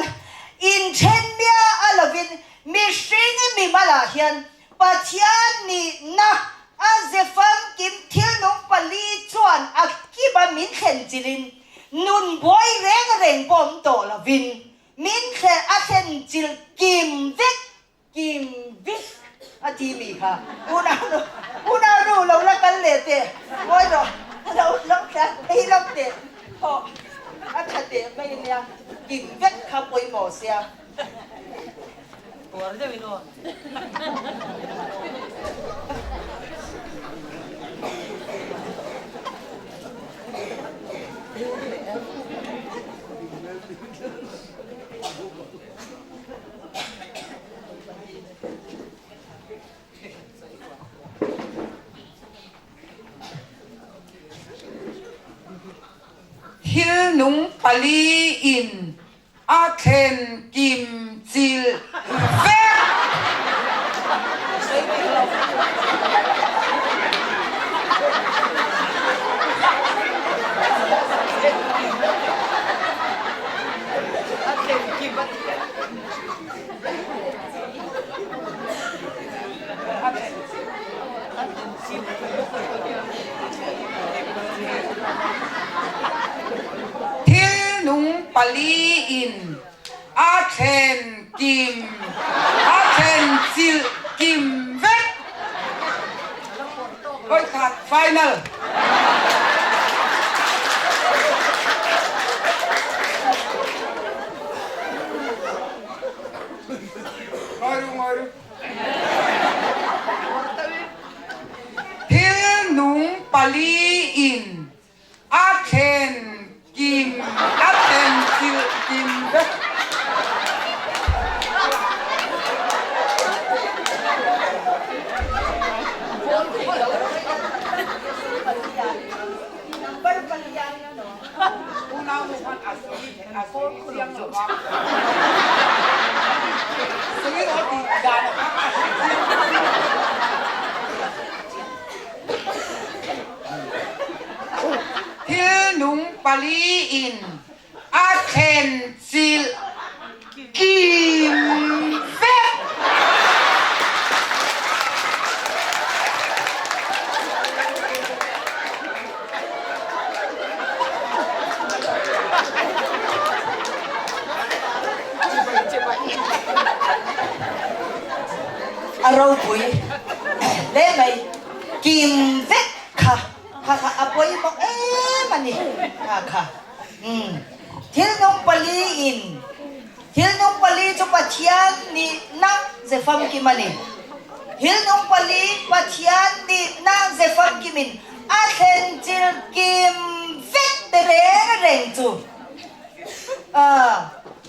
[SPEAKER 1] inthen mia a lovin mihring mimalah hian Pathian nihna a ze famkim thilnung pali chuan a kiba min thlen chilin nun buai reng reng pawh awm tawh lovin Min thlen a thlen chilh kim vek kim vek a ti mi kha unaunu unaunu lo la kal leh teh ngawi rawh lo lo tlan phei lo teh hawh a tha teh mai nia kim vek kha pawimawh sia.
[SPEAKER 2] Puar deuh in aw.
[SPEAKER 3] Thil nung pali in a thlen kim chilh vek. Thil nung pali in a thlen kim a thlen chilh kim vek. Voikhat final. Ngoi ru ngoi ru. Thil nung pali in a A sawi chiang lo va. Sawi rawh tih dan a kha a hre chiang lo. Thil nung paliin a thlen chilh kim vek.
[SPEAKER 1] A ropui hle mai kim vek kha kha kha a pawimawh em a ni kha kha. Umm. Thil nung paliin, Thil nung pali chu Pathian nihna ze famkim a ni. Thil nung pali Pathian nihna ze famkimin a thlen chil kim vek te reng reng chu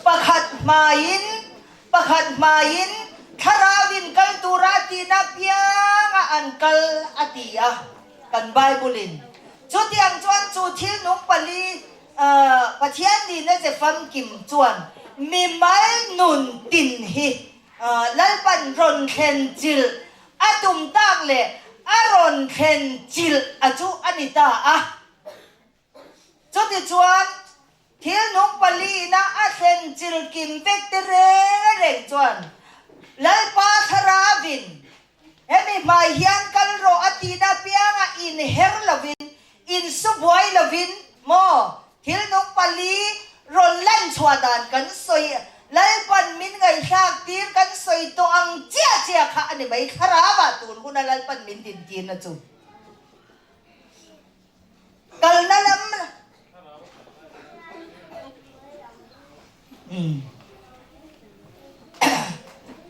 [SPEAKER 1] pakhat hmaiin pakhat hmaiin thlarauin kal tura tihna pianga an kal a ti a. Kan Bible-in chutiang chuan chu thil nung pali Pathian nihna che famkim chuan mimal nun tin hi Lalpan rawn thlen chilh a tum tak leh a rawn thlen chilh a chu a ni ta a. Chutichuan thil nung palina a thlen chilh kim vek te reng reng chuan Lalpa Thlarauin Hemi hmai hian kal rawh a tihna pianga inher lovin, insu buai lovin maw thil nung pali rawn lan chhuah dan kan sawi Lalpan min ngaihthlak tir kan sawi tawh ang chiah chiah kha a ni mai thlarau ah tun huna Lalpan min din tirna chu kalna lam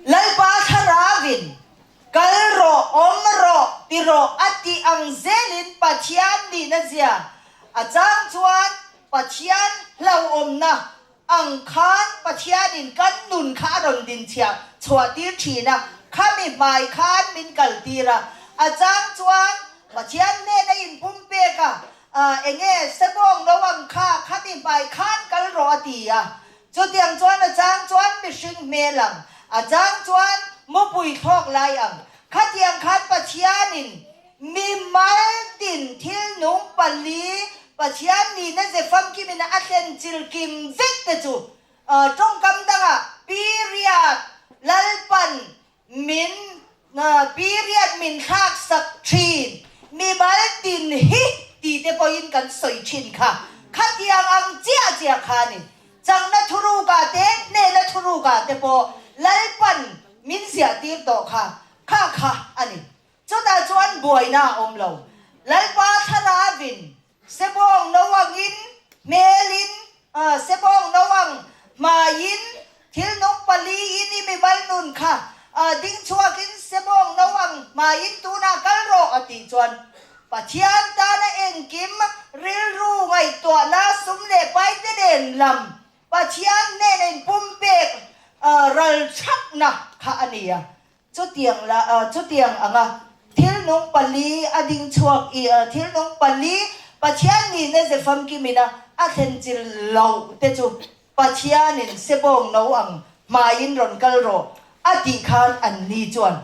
[SPEAKER 1] Lalpa thlarauin kal rawh, awm rawh, ti rawh a tih ang zelin Pathian nihna zia a chang chuan Pathian hlauhawmna ang khan Pathianin kan nun kha a rawn din chhiah chhuah tir thin a, khami hmai khan min kal tir a, a chang chuan Pathian hnena inpumpek a, Enge sebawng lo ang kha khami hmai khan kal rawh a ti a, chutiang chuan a chang chuan mihring hmel ang, a chang chuan mupui thlawk lai ang, khatiang khan Pathianin mi mal tin thil nung pali Pathian nihna ze famkimin a thlen chil kim vek te chu tawngkam dangah period Lalpan Min period min thlak sak thin. Mimal tin hi ti te pawhin kan sawi thin kha. Khatiang ang chiah chiah kha a ni. Changna thurukah te, hnehna thurukah te pawh Lalpan min ziah tir tawh kha, kha kha a ni. Chutah chuan buaina a awm lo. Lalpa thlarauin Sebawng no angin hmelin, sebawng no ang hmaiin, thil nung paliin i mimal nun kha ding chhuakin sebawng no ang hmaiin tunah kal rawh a tih chuan Pathian tana engkim rilru ngaihtuahna sum leh paite nen lam Pathian hnena inpumpek ral thakna kha a ni a. Chutiang la, chutiang anga thil nung pali a ding chhuak i, thil nung pali Pathian nihna ze famkimina a thlen chil loh te chu Pathianin sebawng no ang hmaiin rawn kal rawh a tih khan an ni chuan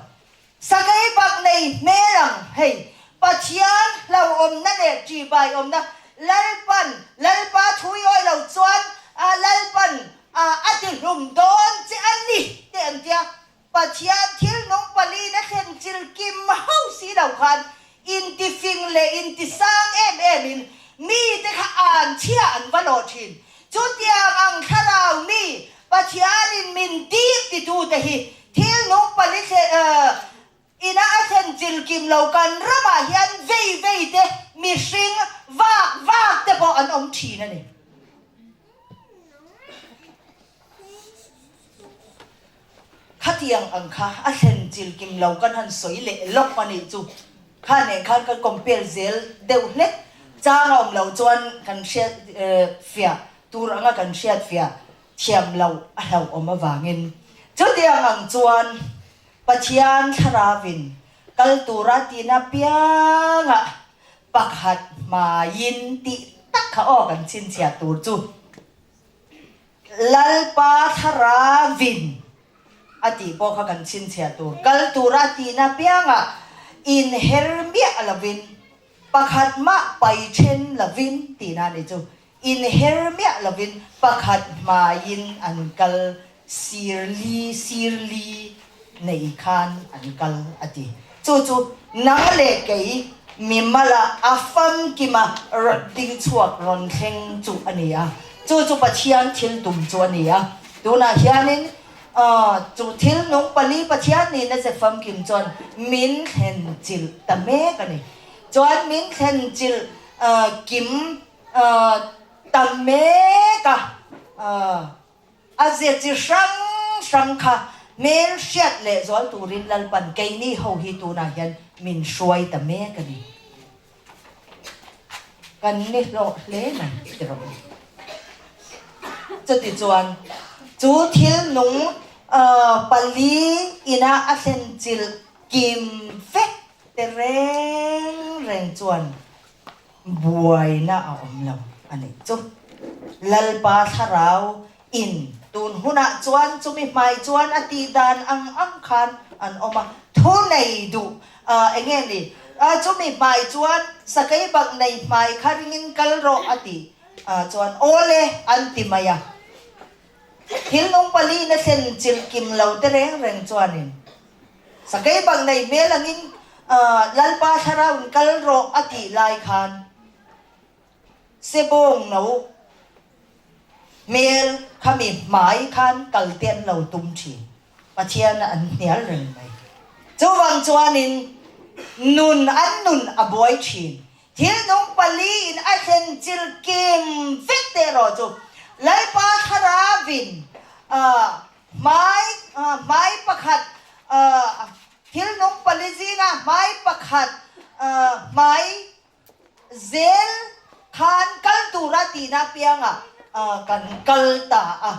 [SPEAKER 1] sakei bak nei hmel ang hei Pathian hlauhawmna leh ṭihbaiawmna Lalpan Lalpa thui awi lo chuan Lalpan a tihlum dawn che a ni te an tia. Pathian thil nung palina thlen chil kim hauh si lo khan intifing leh intisang em em in mite kha an chhia an va lawh thin. Chutiang ang thlarau mi Pathianin min tir titute hi thil nung pali ina a thlen chil kim lo kan ramah hian vei vei te mihring vak vak te pawh an awm thin a ni. Khatiang ang kha a thlen chil kim lo kan han sawi leh lawk a nih chu. Kha nen khan kan compare zel deuh hlek chang a awm lo chuan kan hriat fiah tur anga kan hriat fiah thiam lo a hlauhawm avangin chutiang ang chuan Pathian thlarauin kal tura tina piangah pakhat hmaiin tih tak kha aw kan chhinchhiah tur chu. Lalpa Thlarauin a tih pawh kha kan chhinchhiah tur. Kal tura a tihna piangah inher miah lovin, pakhat mah pai then lovin tihna a ni chu. Inher miah lovin pakhat hmaiin an kal sir li sir li nei khan an kal a ti. Chu chu nang leh kei mi mala a famkima rawn ding chhuak rawn thleng chu a ni a. Chu chu Pathian thil tum chu a ni a. Tunah hianin chu thil nung pali Pathian nihna che famkim chuan min thlen chilh ta mek a ni. Chuan min thlen chilh kim ta mek a. A zia chi hrang hrang kha hmel hriat leh zual turin Lalpan keini ho hi tunah hian min hruai ta mek a ni. Kan ni hlawh hle mai ti rawh u. Chutichuan chu thil nung pali ina a thlen chilh kim vek te reng reng chuan Buaina a awm lo a nih chu. Lalpa Thlarau in tun hunah chuan chumi hmai chuan a tih dan ang ang khan an awm a, thu nei duh eng nge ni? Chumi hmai chuan sakei bak nei hmai kha ringin kal rawh a tih chuan awle an ti mai a. Thil nung palina thlen chilh kim lo te reng reng chuanin Sakei bak nei hmel angin Lalpa Thlarauin kal rawh a tih lai khan Sebawng no hmel khami hmai khan kal te an lo tum thin. Pathian an hnial reng mai. Chuvang chuanin nun an nun a buai thin. Thil nung paliin a thlen chil kim vek teh erawh chu Lalpa Thlarauin Hmai hmai pakhat thil nung pali zingah hmai pakhat hmai zel khan kal tura tihna apiangah kan kal ta a,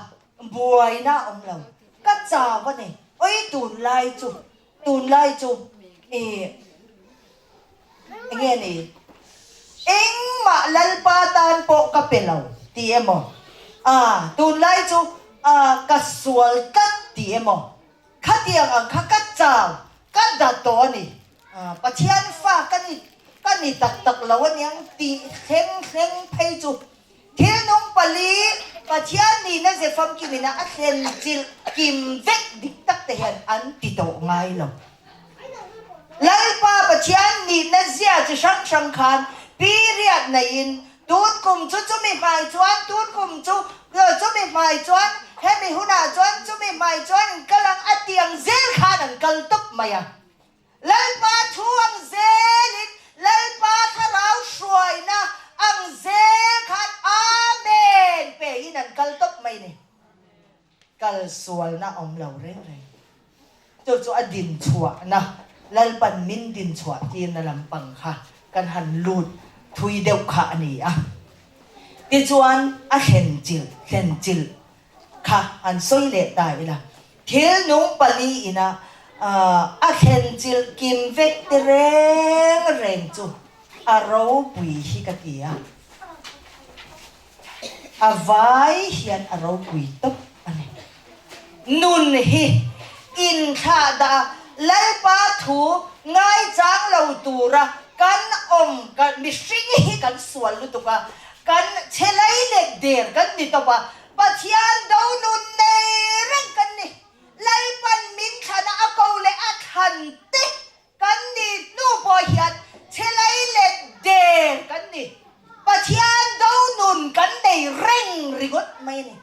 [SPEAKER 1] buaina a awm lo. Ka chau a ni. Oi tunlai chu tunlai chu ih Enge ni? Engmah Lalpa tan pawh ka pe lo ti emaw? Ah, tunlai chu ah ka sual tlat ti emaw? Khatiang ang kha ka chau, ka da tawh a ni. Ah, Pathian fa ka ni, ka ni tak tak lo aniang tih thleng thleng phei chu thil nung pali Pathian nihna ze famkimina a thlen chilh kim vek dik tak te hian an ti tawh ngai lo. Lalpa Pathian nihna zia chi hrang hrang khan period neiin tun kum chu chumi hmai chuan tun kum chu chumi hmai chuan hemi hunah chuan chumi hmai chuan an kal ang a tiang zel khan an kal tawp mai a. Lalpa thu ang zelin Lalpa thlarau hruaina ang zel khan Amen pein an kal tawp mai ni. Kal sualna a awm lo reng reng. Chu chu a din chhuahna, Lalpan min din chhuah tirna lampang kha kan han lut thui deuh kha a ni a. Tichuan a thlen chilh thlen chilh kha han sawi leh ta ila. Thil nung pali ina a thlen chilh kim vek te reng reng chu a ropui hi ka ti a. A vai hian a ropui tawp a ni. Nun hi inthlah dah a, Lalpa thu ngaichang lo tura kan awm, mihring hi kan sual lutuk a, kan chhe lei leh der kan ni tawp a, Pathian do nun nei reng kan ni. Lalpan min thlana a ko leh a thlan te Kan ni hnu pawh hian chhelai leh der kan ni. Pathian do nun kan nei reng ringawt mai a ni.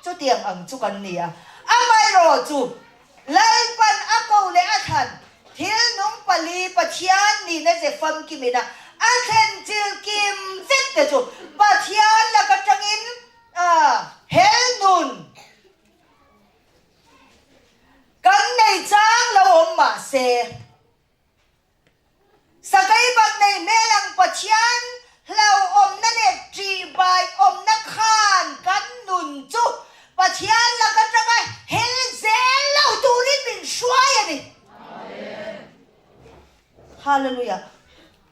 [SPEAKER 1] Chutiang ang chu kan ni a. Amaherawh chu Lalpan a ko leh a thlan thil nung pali Pathian nihna ze famkimin a a thlen chil kim vek te chu Pathian laka tangin hel nun Kan nei chang lo awm mah se, Sakei bak nei hmel ang Pathian hlauhawmna leh ṭihbai awmna khan kan nun chu Pathian lak aṭanga hel zel lo turin min hruai a ni. Hallelujah!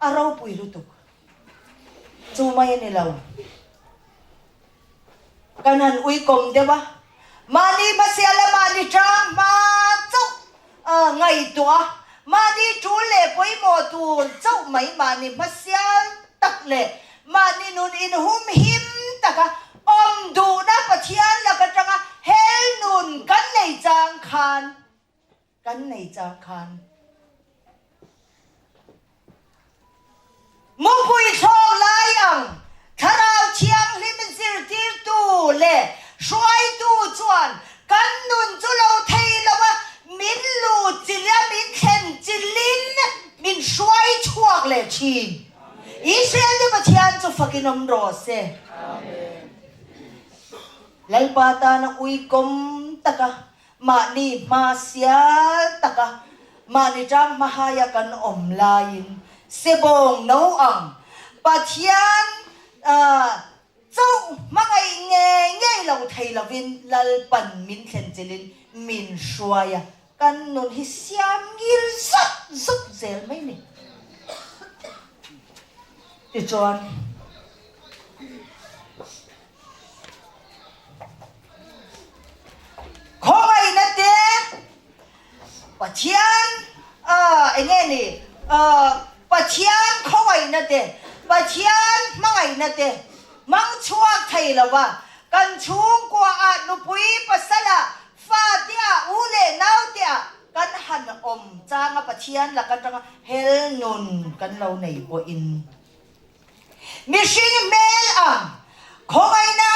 [SPEAKER 1] A ropui lutuk. Chu mai a ni lo. Kan han uikawm deuh a, mahni hmasial leh mahni tang hma chauh ngaihtuah a, mahni tul leh pawimawh tur chauh mai mahni hmasial tak leh mahni nun inhumhim taka awm duhna Pathian lak atanga hel nun kan nei chang khan kan nei chang khan Mupui thlawk lai ang Thlarau Thianghlim zirtirtu leh hruaitu chuan kan nun chu lo thei lo a, min lut chilh a, min thlen chilhin min hruai chhuak leh thin. Israel te Pathian chu fakin awm rawh se. Lalpa tana uikawm taka Mahni hma sial taka mahni tang hmahaia kan awm laiin sebawng no ang Pathian chauh hmangaih ngei ngei lo thei lovin Lalpan min thlen chilhin min hruai a, kan nun hi siam ngil zut zut zel mai ni. Tichuan. Khawngaihna te Pathian eng nge ni Pathian khawngaihna te Pathian hmangaihna te hmang chhuak thei lo va, kan chhungkua ah nupui pasal ah fa te ah u leh nau te ah kan han awm chang a Pathian lak atanga hel nun kan lo nei pawhin Mihring hmel ang khawngaihna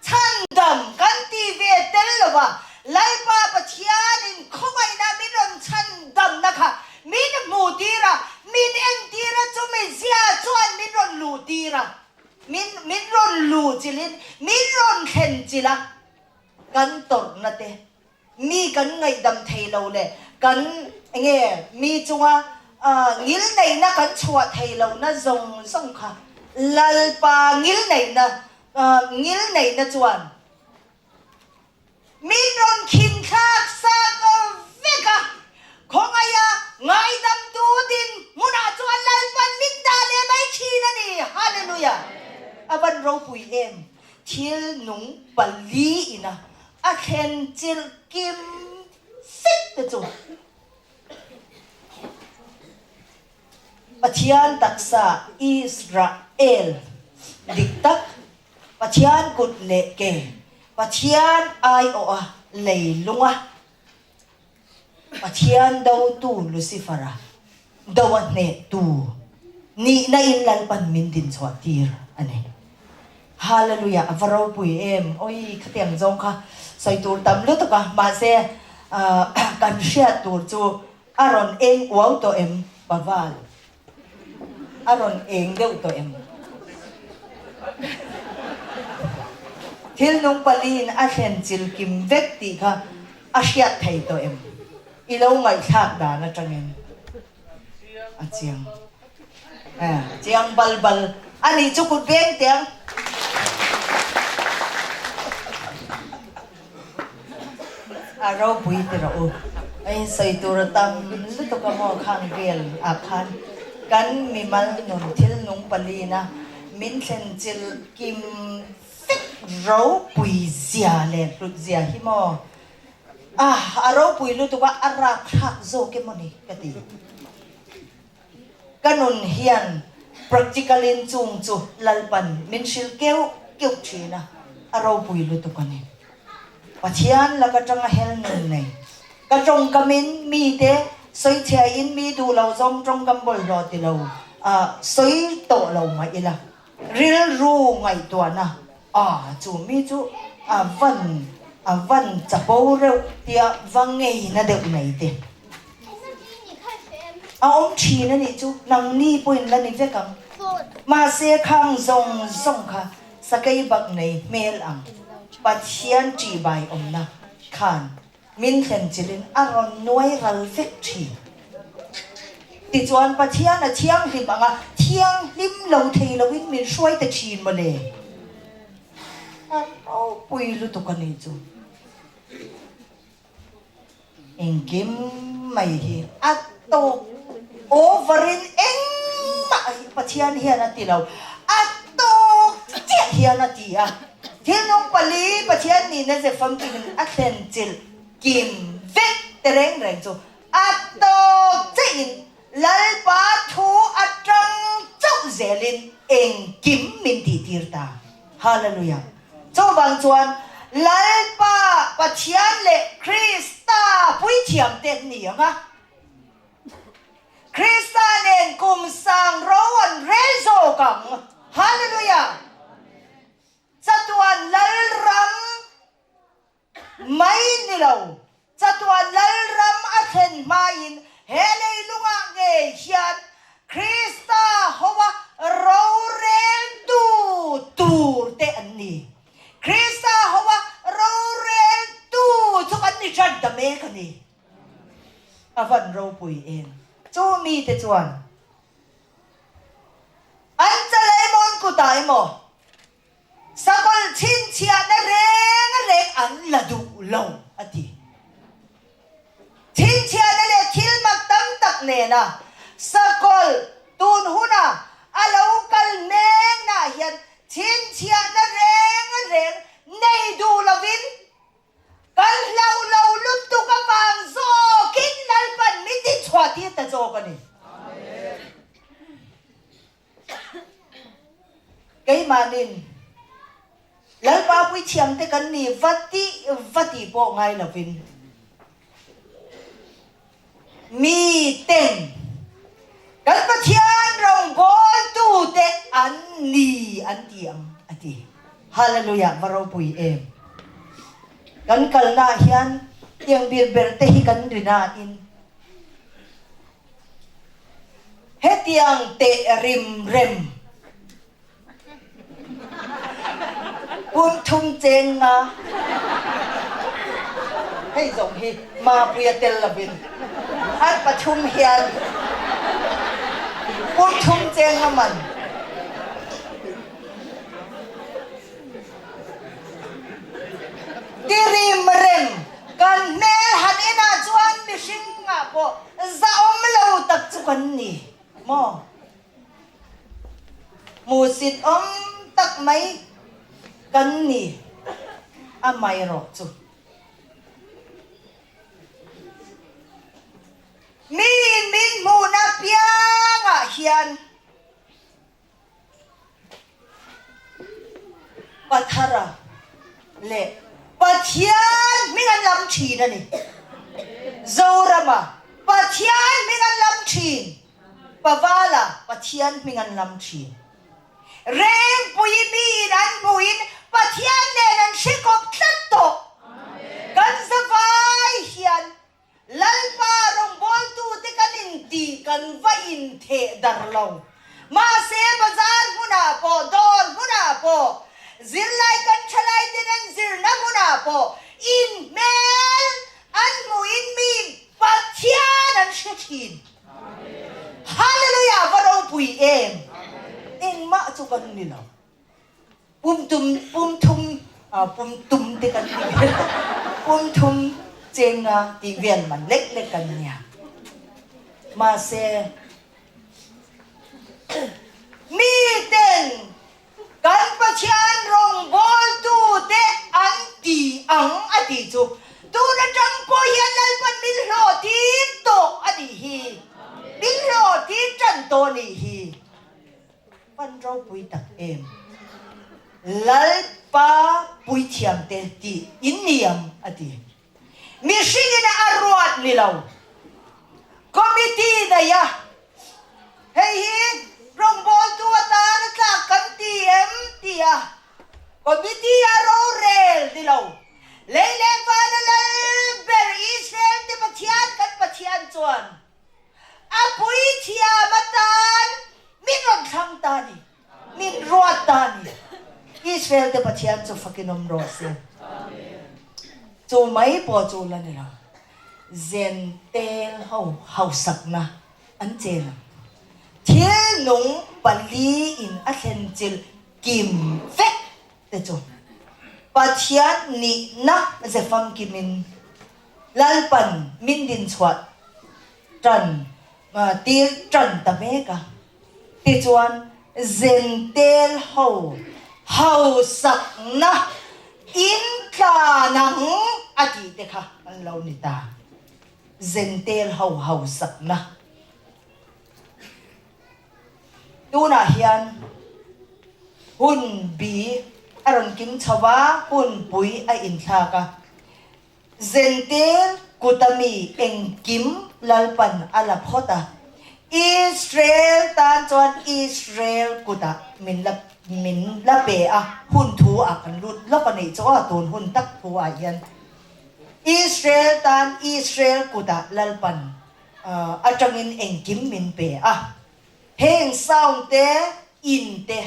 [SPEAKER 1] chhandam kan ti ve tel lo va, Lalpa Pathianin khawngaihna min rawn chhandamna kha min hmuh tir a, min entir a, chumi zia chuan min rawn luh tir a, min min rawn luh chilhin min rawn thlen chilh a, kan tawrhna te Mi kan ngaihdam thei lo leh kan enge mi chunga ngilneihna kan chhuah thei lohna zawng zawng kha Lalpa ngilneihna ngilneihna chuan min rawn khinthlak sak vek a, khawngaia ngaidamtu din hmunah chuan Lalpan min dah leh mai thin a ni. Hallelujah! A van ropui em! Thil nung pali ina a thlen chilh kim vek te chu Pathian taksa Israel dik tak, Pathian kut leh ke, Pathian aiawha leilunga Pathian dotu Lucifer-a do a hnehtu nihna in Lalpan min dinchhuah tir a ni. Hallelujah a va ropui em! Oi khatiang zawng kha sawi tur tam lutuk a, mahse kan hriat tur chu a rawn eng uau tawh em Paval? A rawn eng deuh tawh em? Thil nung paliin a thlen chil kim vek tih kha a hriat thei tawh em? I lo ngaihthlak dan atangin a chiang. Chiang bal bal a nih chu kut veng teh ang. A ropui ti rawh u. A insawi tur a tam lutuk a maw khang vel ah khan kan mimal nun thil nung palina min thlen chilh kim vek ropui zia leh hlut zia hi maw ah a ropui lutuk a a rakthlak zawk emaw ni ka ti. Ka nun hian practical in chung chu Lalpan min hrilh keuh keuh thin a, a ropui lutuk a ni. Pathian lak atanga hel nun nei. Ka tawngkamin mite sawichhia in mi duh lo zawng tawngkam bawlhhlawh ti lo a sawi tawh lo mah ila, rilru ngaihtuahna a chu mi chu a van a van chapo reuh tia va ngeina deuh nei te. A awm thin a nih chu, nangni pawhin la ni vek ang. Mahse khang zawng zawng kha sakei bak nei hmel ang Pathian ṭihbai awmna khan min thlen chilhin a rawn nuai ral vek thin. Tichuan Pathian a thianghlim anga thianghlim lo thei loin min hruai ta thin mawle. A ropui lutuk a nih chu. Engkim mai hi a tawk over in engmah hi Pathian hian a ti lo, a tawk chiah hian a ti a. Thil nung pali Pathian nihna ze famkimin a thlen chilh kim vek te reng reng chu a tawk cheihin Lalpa thu atang chauh zelin engkim min tihtir ta. Hallelujah! Chuvang chuan Lalpa Pathian leh Krista puithiam te an ni ang a. Krista nen kum sang ro an rel zawk ang. Hallelujah! Chatuan Lalram mai ni lo, chatuan Lalram a thlen hmain he leilungah ngei hian Krista hoa roreltu tur te an ni. Krista hoa roreltu chu kan ni tan ta mek a ni. A van ropui em? Chu mite chuan an chaleimaw'n kutah emaw sakawlh chhinchhiahna reng reng an la duh lo a ti. Chhinchhiahna leh thil mak tam tak nena sakawlh tun huna a lo kal meknaah hian chhinchhiahna reng reng nei duh lovin Kan hlauh lo lutuk avang zawkin Lalpan min dinchhuah tir ta zawk a ni. Keimahnin Lalpa puithiamte kan ni va tih va tih pawh ngai lovin miten kan Pathian rawngbawltute an ni an ti ang a ti. Hallelujah va ropui em. Kan kalnaah hian tiang bir ber te hi kan ri nain hetiang teh rim rem Pum thum cheng nga hei zawng hi Mapuia tel lovin an pathum hian pum thum cheng nga man. Tirim rem kan hmel han enah chuan mihring ah pawh zahawm lo tak chu kan ni maw? Hmuhsit awm tak mai kan ni a mai rawh chu. Miin min hmuhna piangah hian Pathara leh Pathian hming an lam thin a ni. Zorama Pathian hming an lam thin. Pavala Pathian hming an lam thin. Rengpui miin an hmuhin Pathian nen an hre kawp tlat tawh. Kan zavai hian Lalpa rawngbawltute kan intih kan va intheh dar lo. Mahse bazar hmunah pawh, dawr hmunah pawh, zirlai kan thalaiten an zirna hmunah pawh inhmel an hmuhin mi Pathian an hre thin. Hallelujah va ropui em! Engmah chu kan ni lo. Pum tum pum thum pum tum te kan ti vel pum thum chenga tih vel man lek lek kan nia. Mahse miten Kan Pathian rawngbawltute an ti ang a tih chu tun atang pawh hian Lalpan min hlawhtir tawh a nih hi, min hlawhtir tan tawh a nih hi. Pan ropui tak em? Lalpa puithiamte tih in ni ang a ti. Mihringin a ruat ni lo. Committee nei a, hei hi rawngbawltu atan a tlak kan ti em ti a, committee a rorel ni lo. Lei leh vana lal ber Israel te Pathian kan Pathian chuan a puithiam atan min rawn thlang ta a ni, min ruat ta a ni. Israel te Pathian chu fakin awm rawh se. Chu mai pawh chu la ni lo. Zentel ho hausakna an chen ang. Thil nung pali in a thlen chilh kim vek te chu Pathian nihna ze famkimin Lalpan min dinchhuah tan tir tan ta mek a. Tichuan Zentel ho. Hausakna in tlan ang a tih te kha an lo ni ta. Zentel ho hausakna. Tunah hian hun bi a rawn kim chho a, hun pui a inthlak a. Zentel kuta mi engkim Lalpan a la phawt a, Israel tan chuan Israel kutah min la min la pe a, hun thu ah kan lut lawk a nih chu aw, tun hun tak thu ah hian Israel tan Israel kutah Lalpan atangin engkim min pe a, heng sound te, in te,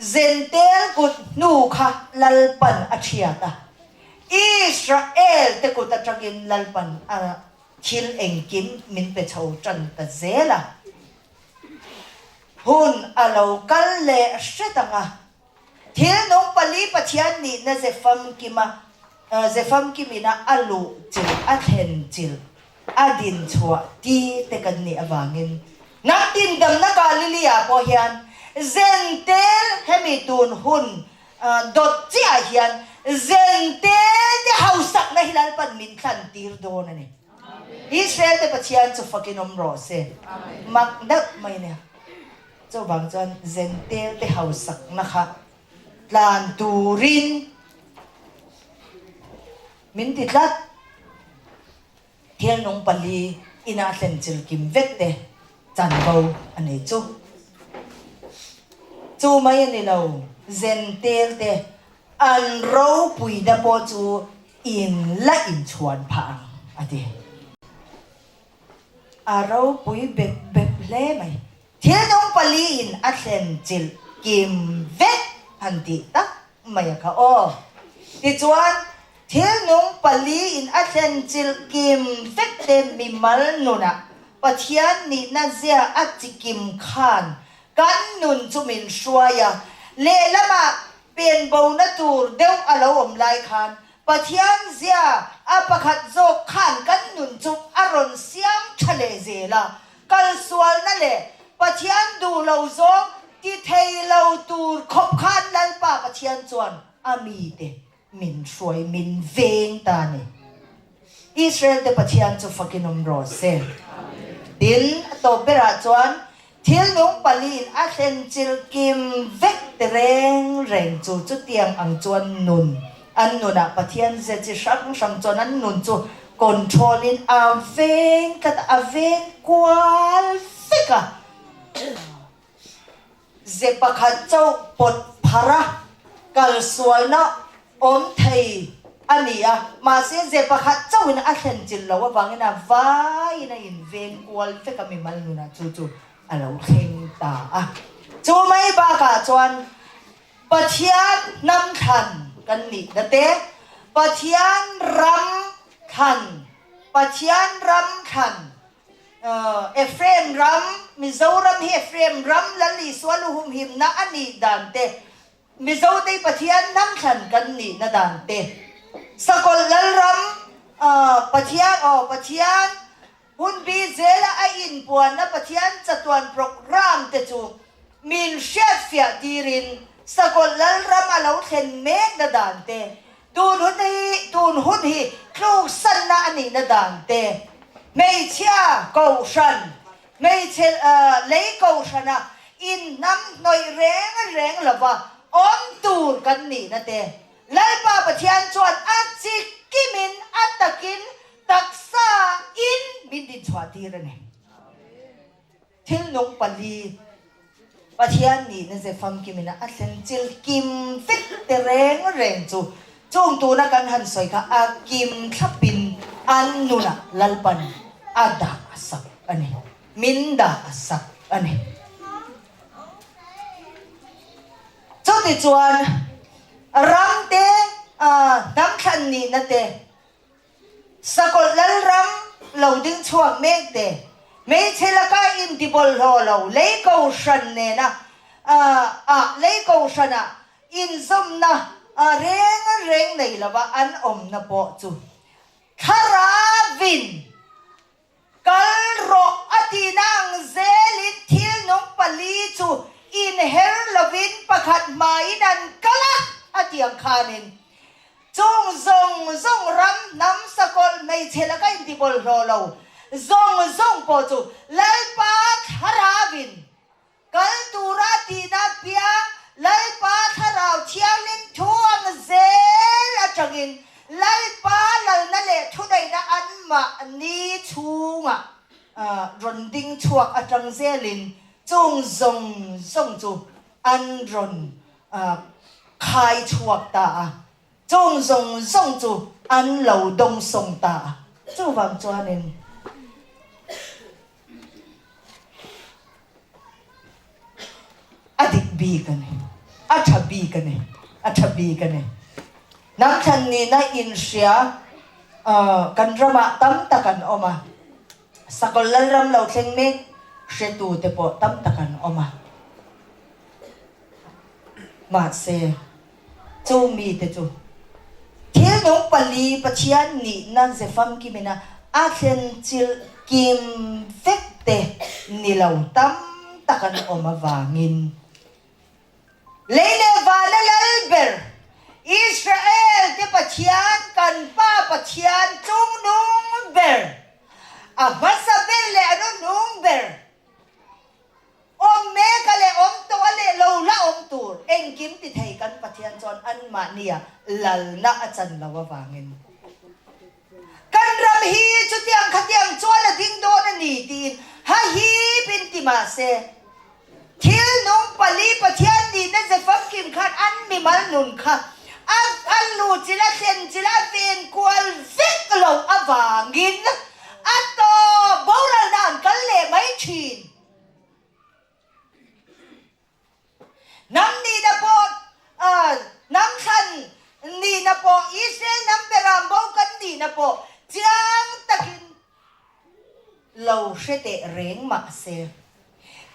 [SPEAKER 1] Zentel kut hnu kha Lalpan a thiat a, Israel te kut atangin Lalpan a thil engkim min pe chho tan ta zel a. Hun a lo kal leh hret ang a, thil nung pali Pathian nihna ze famkima ze famkimina a luh chilh a thlen chilh a din chhuah ti te kan nih avangin nang tindamna Galilee-ah pawh hian Zentel hemi tun hun dawt chiah hian Zentel te hausakna hi Lalpan min thlan tir dawn a ni. Israel te Pathian chu fakin awm rawh se. Mak deuh mai nia. Chuvang chuan Zentel te hausakna kha tlan turin min ti tlat. Thil nung pali ina thlen chil kim vek te chanvo a nei chu. Chu mai a ni lo, Zentel te an ropuina pawh chu in la inchhuan phah ang a ti. A ropui bep bep hle mai. Thil nung pali in a thlen chilh kim vek han tih tak mai a kha aw. Tichuan, thil nung pali in a thlen chilh kim vek te mimal nunah Pathian nihna zia a chi kim khan kan nun chu min hruai a, lehlamah pen bona tur deuh a lo awm lai khan Pathian zia a pakhat zawk khan kan nun chu a rawn siam tha leh zel a, Kalsualna leh Pathian duh lo zawng ti thei lo tur khawp khan Lalpa Pathian chuan a mite min hruai min veng ta a ni. Israel te Pathian chu fakin awm rawh se. Tin, a tawp berah chuan thil nung paliin a thlen chil kim vek te reng reng chu chutiang ang chuan nun An nunah Pathian ze chi hrang hrang chuan an nun chu control in a veng tlat a, a veng kual vek a. Ze pakhat chauh pawt phar a, kalsualna awm thei a ni a, mahse ze pakhat chauhin a thlen chilh loh avangin a vaiin a inveng kual vek a mimal nunah chu chu a lo thleng ta a. Chu mai bakah chuan Pathian hnam thlan kan nih na te, Pathian ram thlan, Pathian ram thlan, Ephraim ram, Mizoram hi Ephraim ram Lal Isua luhumhimna a nih dan te, Mizotei Pathian hnam thlan kan nih na dan te, Sakawlh Lal ram, Pathian, aw Pathian Hunbi zela a inpuanna Pathian chatuan program te chu min hriatfiah tirin Sakawlh Lalram a lo thlen mekna dan te, tun hun hi tun hun hi tluksanna a nihna dan te, hmeichhia kohhran, hmeichhe lei kohhrana inhnamhnawih reng reng lova awm tur kan nihna te, Lalpa Pathian chuan a chi kimin a takin Taksa in min din chhuah tir a ni. Thil nung pali Pathian nihna ze famkimin a thlen chil kim vek te reng reng chu chung tuna kan han sawi kha a kim thlapin an nunah Lalpan a dah a sak a ni. Min dah a sak a ni. Chutichuan ram te hnam thlan nihna te Sakawlh Lalram lo ding chhuak mek te, hmeichhe laka intibawlhhlawh lo lei kohhran nena ah lei kohhrana inzawmna reng reng nei lova an awmna pawh chu Thlarauin Kal rawh a tihna ang zelin thil nung pali chu inher lovin pakhat. pakhat hmaiin an kal a, a ti ang khanin chung zawng zawng ram hnam sakawlh hmeichhe laka intibawlhhlawh lo zawng zawng pawh chu Lalpa Thlarauin Kal tura tihna piang Lalpa Thlarau Thianghlim thu ang zel atangin Lalpa lalna leh thuneihna anmahni chhungah rawn ding chhuak atang zelin chung zawng zawng chu an rawn khai chhuak ta a, chung zawng zawng chu an lo dawngsawng ta a. Chuvang chuanin. A dik bik a ni. A tha bik a ni. A tha bik a ni. Hnam thlan nihna inhria kan ramah tam tak an awm a. Sakawlh Lalram lo thleng mek hretute pawh tam tak an awm a. Mahse, Chu mite chu thil nung pali Pathian nihna ze famkimina a thlen chilh kim vek te ni lo tam tak an awm avangin lei leh vana lal ber Israel te Pathian kan Pa Pathian chungnung ber a hmasa ber leh a nuhnung ber Awm mek a leh awm tawh a leh lo la awm tur engkim ti thei kan Pathian chuan anmahnia lalna a chan lo avangin kan ram hi chutiang khatiang chuan a ding dawn a ni tiin ha hip in ti mah se thil nung pali Pathian nihna ze famkim khan an mimal nun kha a a luchilh a thlenchilh a ven kual vek lo avangin a tawp boralna an kal leh mai thin. Hnam nihna pawh, hnam thlan nihna pawh, Israel hnam beram bo kan nihna pawh chiang takin lo hre teh reng mah se,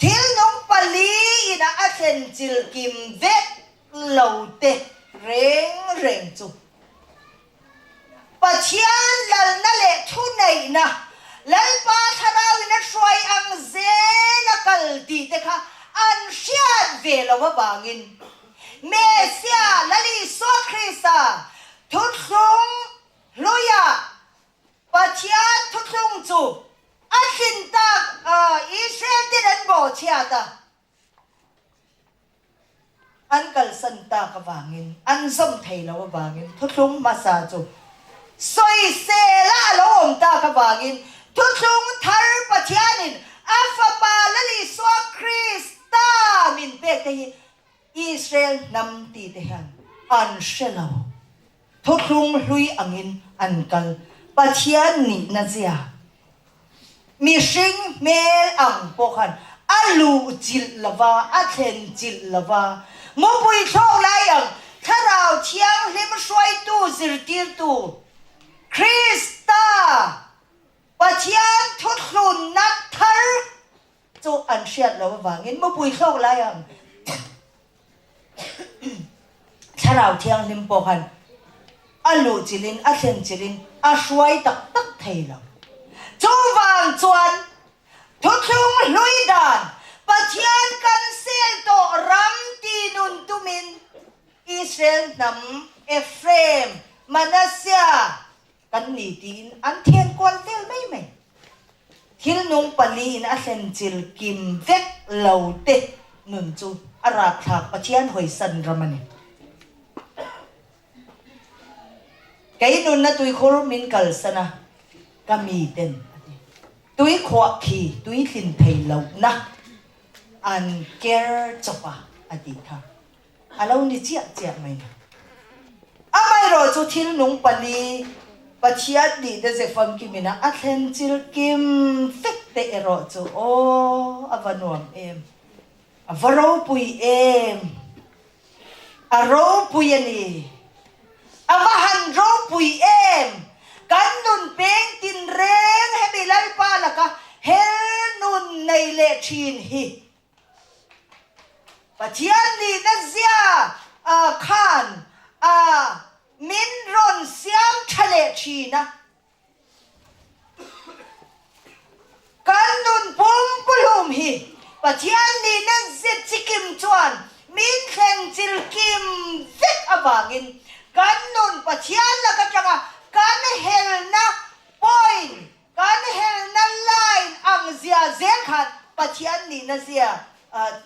[SPEAKER 1] thil nung pali ina a thlen chilh kim vek lo te reng reng chu Pathian lalna leh thuneihna, Lalpa Thlarauin a hruai ang zel a kal tih te kha an hriat ve lo avangin Mesia Lal Isua Krista thuthlung hluiah Pathian thuthlung chu a thlin tak Israel ten an bawhchhiat a. An kalsan tak avangin, an zawm thei lo avangin thuthlung hmasa chu sawisela a lo awm tak avangin thuthlung thar Pathianin a Fapa Lal Isua Krista min pek te hi Israel hnam tite hian an hre lo. Thuthlung hlui angin an kal. Pathian nihna zia Mihring hmel ang pawh khan a luh chilh lo va, a thlen chilh lo va. Mupui thlawk lai ang Thlarau Thianghlim hruaitu zirtirtu Krista Pathian thuthlunna thar chu an hriat lo avangin mupui thlawk lai ang Thlarau Thianghlim pawh khan a luh chilhin a thlen chilhin a hruai tak tak thei lo. Chuvang chuan thuthlung hlui dan Pathian kan sel tawh ram ti nun tumin Israel hnam Ephraim, Manasseh kan ni tiin an then kual vel mai mai. Thil nung paliin a thlen chil kim vek lo te nun chu a rapthlak Pathian hawisan ram a ni. Kei nunna tuikhur min kalsan a, ka mi ten a ti. Tuikhuah khi tui tlin thei lohna an ker chawp a, a tih kha. A lo ni chiah chiah mai ni. Amaherawh chu thil nung pali Pathian nihna ze famkim ina a thlen chil kim vek te erawh chu aw a va nuam em, a va ropui em, a ropui a ni, a va han ropui em, kan nun peng tinreng hemi Lalpa laka hel nun nei leh thin hi. Pathian nihna zia khan min rawn siam tha leh thin a. Kan nun pumpuhlum hi Pathian nihna zia chikim chuan min thlen chil kim vek avangin kan nun Pathian lak atanga kan helna point, kan helna line ang zia zel khan Pathian nihna zia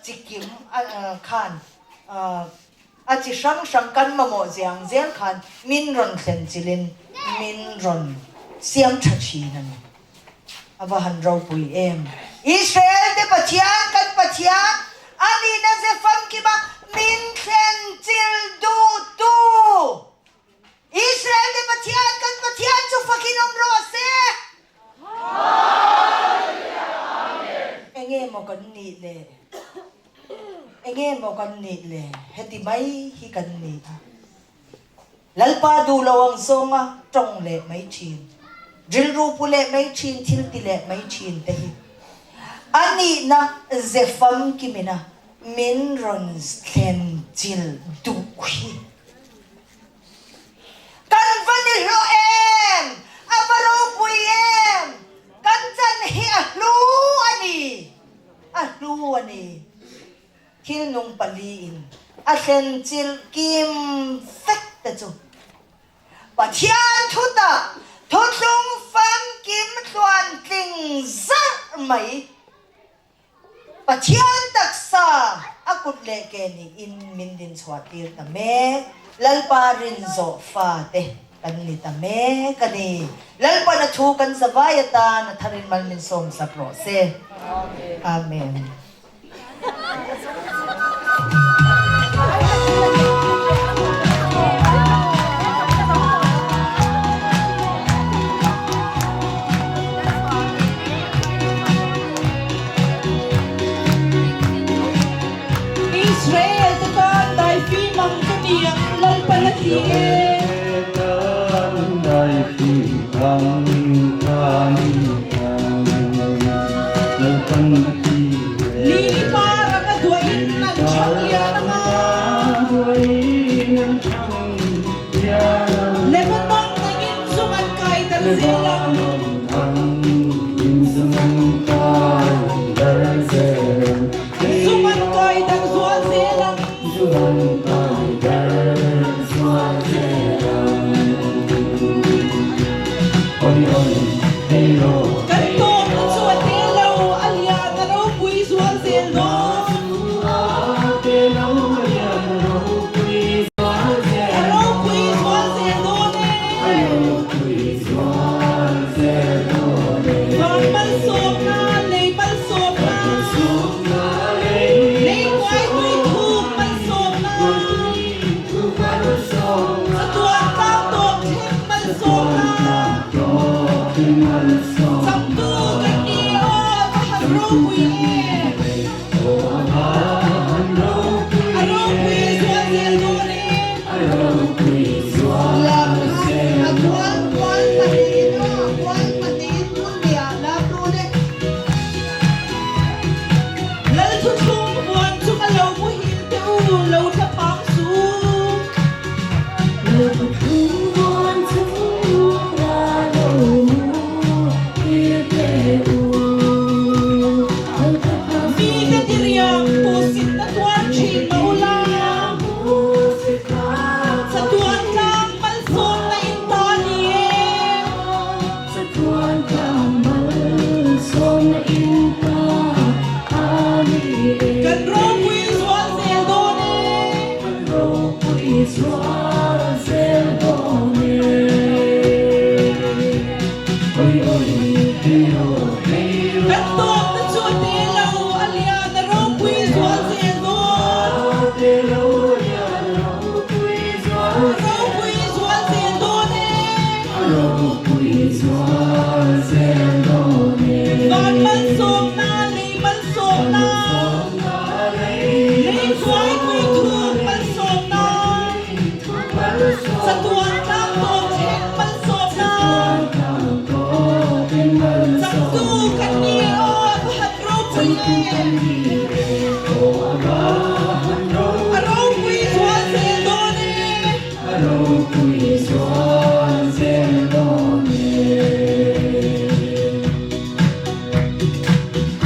[SPEAKER 1] chikim khan a chi hrang hrang kan mamawh zia ang zel khan min rawn thlen chilin min rawn siam tha thin a ni. A va han ropui em! Israel te Pathian, kan Pathian, a nihna ze famkima min thlen chil duhtu. Israel te Pathian, kan Pathian chu fakin awm rawh se! Hallelujah! Amen! Enge maw kan nih le? Enge maw kan nih le? Heti mai hi kan ni a. Lalpa duh lo ang zawnga tawng leh mai thin, rilru pu leh mai thin, thil ti leh mai thin te hi a nihna ze famkimina min rawn thlen chil duh hi kan va ni hlawh em? A va ropui em? Kan chan hi a hlu a ni, a hlu a ni. Thil nung paliin a thlen chilh kim vek te chu Pathian thutak thuthlung famkim tluantling zarh mai. Pathian taksa a kut leh ke niin min dinchhuah tir ta mek. Lalpa rinzawh fate kan ni ta mek a ni. Lalpan a thu kan zavai atan a tharin mal min sawm sak rawh se. Amen.
[SPEAKER 2] Israel te tan daifim ang ka ni ang Lalpan a ti e. Lili par ang a duahin an chhang lian ang a. Lebanon angin zung an kai dar zel ang. Zung an kai dar zual zel ang. Kan tawpna chu a tel lo, a lian a ropui zual zel dawn. A ropui zual zel dawn e. Van malsawmna, lei malsawmna, lei kuai tui thuk malsawmna. Chatuan tlang tawp thleng malsawmna. Changtu kan ni aw ka han ropui em. A ropui zual zel dawn e.
[SPEAKER 1] A kual kual pahnihin aw a kual pahnihin hmun hnih ah la tun e.
[SPEAKER 2] Lal thuthlung huan chunga lo muhil te u lo thla phang suh.
[SPEAKER 4] Lal thuthlung huan chunga lo muhil te u lo thla phang suh.
[SPEAKER 2] Mite diriam puhsitna tuar thin mah ula. Chatuan tlang malsawmna in ta ni e.
[SPEAKER 4] Chatuan tlang malsawmna in ta a ni e.
[SPEAKER 2] Kan ropui zual zel dawn e.
[SPEAKER 4] Kan ropui zual zel dawn e. Oi oi hei ro hei ro.
[SPEAKER 2] Kan tawpna chu a te lo, a lian a ropui zual zel dawn.
[SPEAKER 4] A te lo a lian a ropui zual
[SPEAKER 2] A ropui zual zel dawn e.
[SPEAKER 4] A ropui zual zel dawn e.
[SPEAKER 2] Van malsawmna, lei malsawmna, lei chuai tui thuk malsawmna, chatuan tlang tawp thleng malsawmna, changtu kan ni aw a va han ropui em. A ropui zual zel dawn e.
[SPEAKER 4] A ropui zual zel dawn e.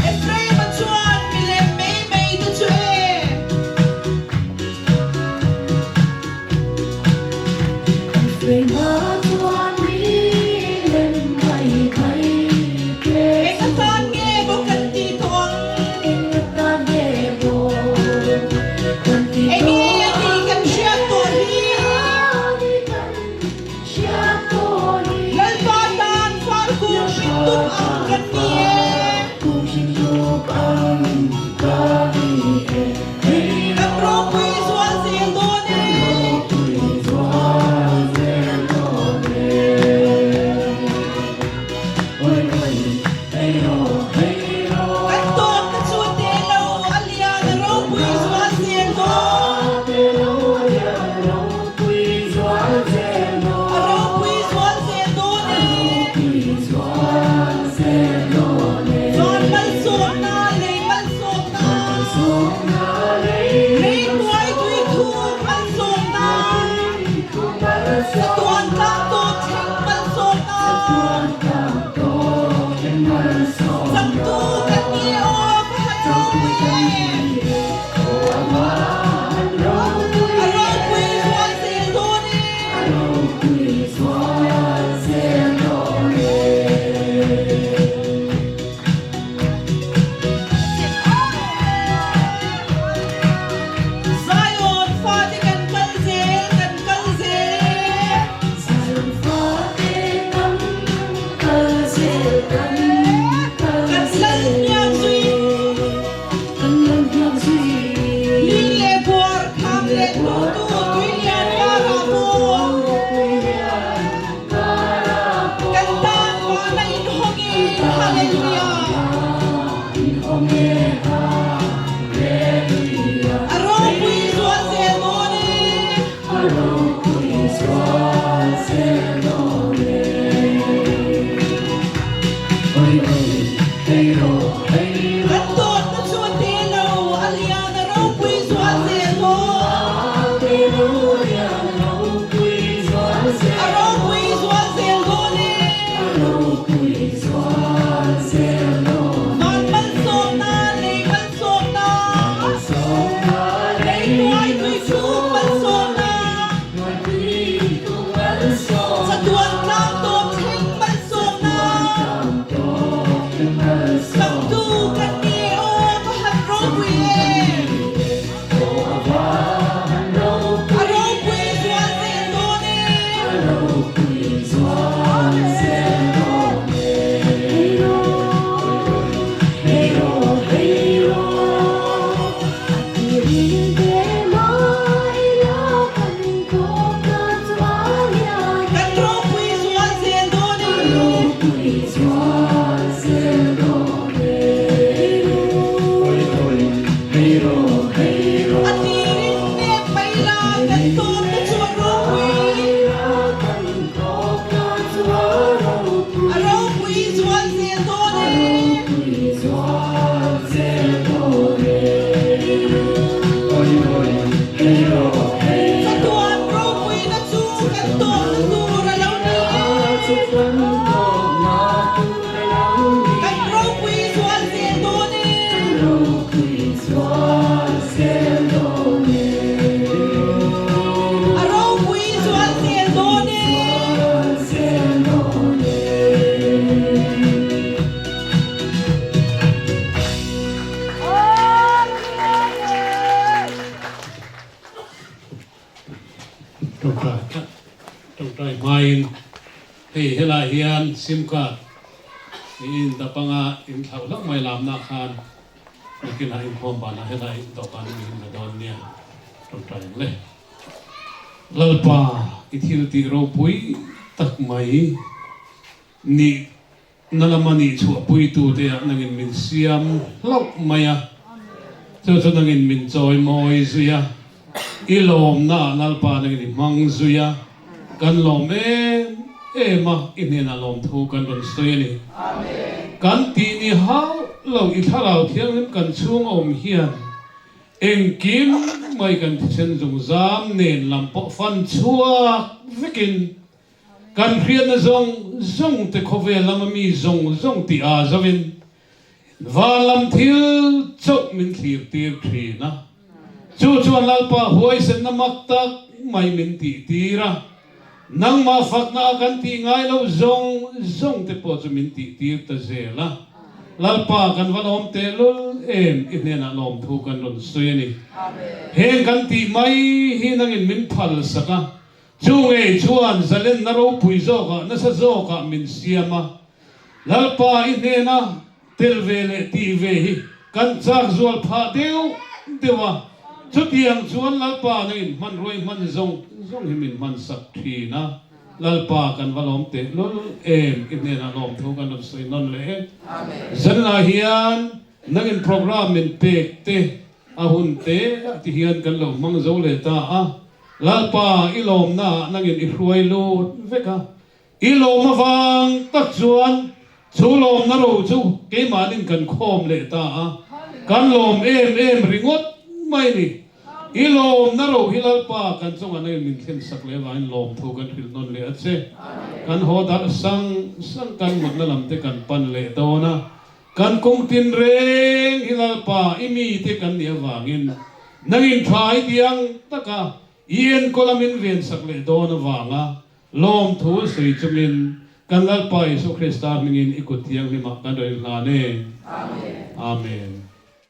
[SPEAKER 2] Ephraim-a chuan milem mai mai te chu e. A ropui zual zel dawn e.
[SPEAKER 4] A ropui zual zel dawn e.
[SPEAKER 2] Zion fate kan kal zel, kan kal zel.
[SPEAKER 4] Zion fate kan kal zel, kan kal
[SPEAKER 2] Kan
[SPEAKER 4] zel.
[SPEAKER 2] lal hniak zui.
[SPEAKER 4] Kan lal hniak zui.
[SPEAKER 2] Ling leh buar kham leh duhtu tuilian karah pawh. Kan tan vana inhawng in Hallelujah. A ropui zual zel dawn e.
[SPEAKER 4] A ropui zual zel dawn e. Oi oi, hei ro, hei ro.
[SPEAKER 2] Kan dawtna chu a te lo, a lian a ropui zual zel dawn.
[SPEAKER 4] A te lo, a lian a ropui zual zel
[SPEAKER 2] A ropui zual zel dawn e.
[SPEAKER 4] A ropui zual zel dawn e.
[SPEAKER 2] Van malsawmna, lei malsawmna.
[SPEAKER 4] Malsawmna,
[SPEAKER 2] Lei hnuai tui chhung malsawmna.
[SPEAKER 4] Hnuai tui chhung malsawmna.
[SPEAKER 2] Chatuan tlang tawp thleng malsawmna.
[SPEAKER 4] Chatuan tlang tawp thleng malsawmna.
[SPEAKER 2] Changtu kan ni e aw, ka han ropui em.
[SPEAKER 4] Aw a va han ropui.
[SPEAKER 2] A ropui zual zel dawn e.
[SPEAKER 4] A ropui zual zel dawn e. Hei ro, hei ro, hei ro. A tirin te mai la kan tawpna chu a lian e.
[SPEAKER 2] Kan ropui zual zel dawn e.
[SPEAKER 4] A ropui zual zel dawn e. Hei ro, hei ro, hei ro.
[SPEAKER 2] A tirin nek mai la kan tawpna chu a ropui.
[SPEAKER 4] Kan tawpna chu a ropui.
[SPEAKER 2] A ropui zual zel dawn e.
[SPEAKER 4] A ropui zual zel dawn e. Hei ro, hei ro.
[SPEAKER 2] Chatuan ropuina chu kan tawpna tur a lo ni e.
[SPEAKER 4] Chatuan tawpna tur a lo ni.
[SPEAKER 2] Kan ropui zual zel dawn e.
[SPEAKER 4] Kan ropui zual zel dawn e.
[SPEAKER 2] A ropui zual zel dawn e.
[SPEAKER 4] Zual zel dawn e.
[SPEAKER 5] Tawngtai tawngtai hmain hei helai hian sim card in dapanga in thlauh hlauh mai lamna khan nakinah inkhawm banah helai dawhkan in la dawn nia tawngtai ang le. Lalpa i thil tih ropui tak mai nih na lama nih chhuahpuitute ah nangin min siam hlauh mai a, chu chu nangin min chawi mawi zui a, i lawmna ah Lalpa nangin i hmang zui a, kan lawm em em a, i hnenah lawmthu kan rawn sawi a ni. Kan tih ni hauh lo i thlarau thianghlim kan chhung a awm hian engkim mai kan thisen zungzam nen lam pawh fan chhuak vekin Kan hriatna zawng zawng te khawvel lama mi zawng zawng tih aa zoin van lam thil chauh min thlir tir thin a. Chu chuan Lalpa huaisenna mak tak mai min tih tir a. Nangmah fakna a kan tih ngai loh zawng zawng te pawh chu min tih tir ta zel a. Lalpa kan va lawm tehlul em i hnenah lawmthu kan rawn sawi a ni. Heng kan tih mai hi nangin min phal sak a. Chu ngei chuan zalenna ropui zawkah nasa zawkah min siam a, Lalpa i hnena tel ve leh tih ve hi kan chak zual phah deuh deuh a, chutiang chuan Lalpa nangin hmanruai hman zawng zawng hi min hman sak thin a, Lalpa kan va lawm teh lul em i hnenah lawmthu kan rawn sawi nawn leh e. Zanlah hian nangin program min pek te a hun te ah ti hian kan lo hmang zo leh ta a, Lalpa, i lawmnaah nangin i hruai lut vek a, i lawm avang tak chuan chu lawmna ro chu keimahnin kan khawm leh ta a, kan lawm em em ringawt mai a ni. I lawmna ro hi Lalpa kan chungah nangin min thlen sak leh avangin lawmthu kan hrilh nawn leh a che. Kan haw darh sang sang kan mutna lam te kan pan leh dawn a. Kan kawng tin reng hi Lalpa i mite kan nih avangin nangin tha i ti ang taka i enkawl a min vensak leh dawn avanga lawmthu sawi chungin kan Lalpa Isu Krista hmingin i kut thianghlimah kan rawn inhlan e. Amen.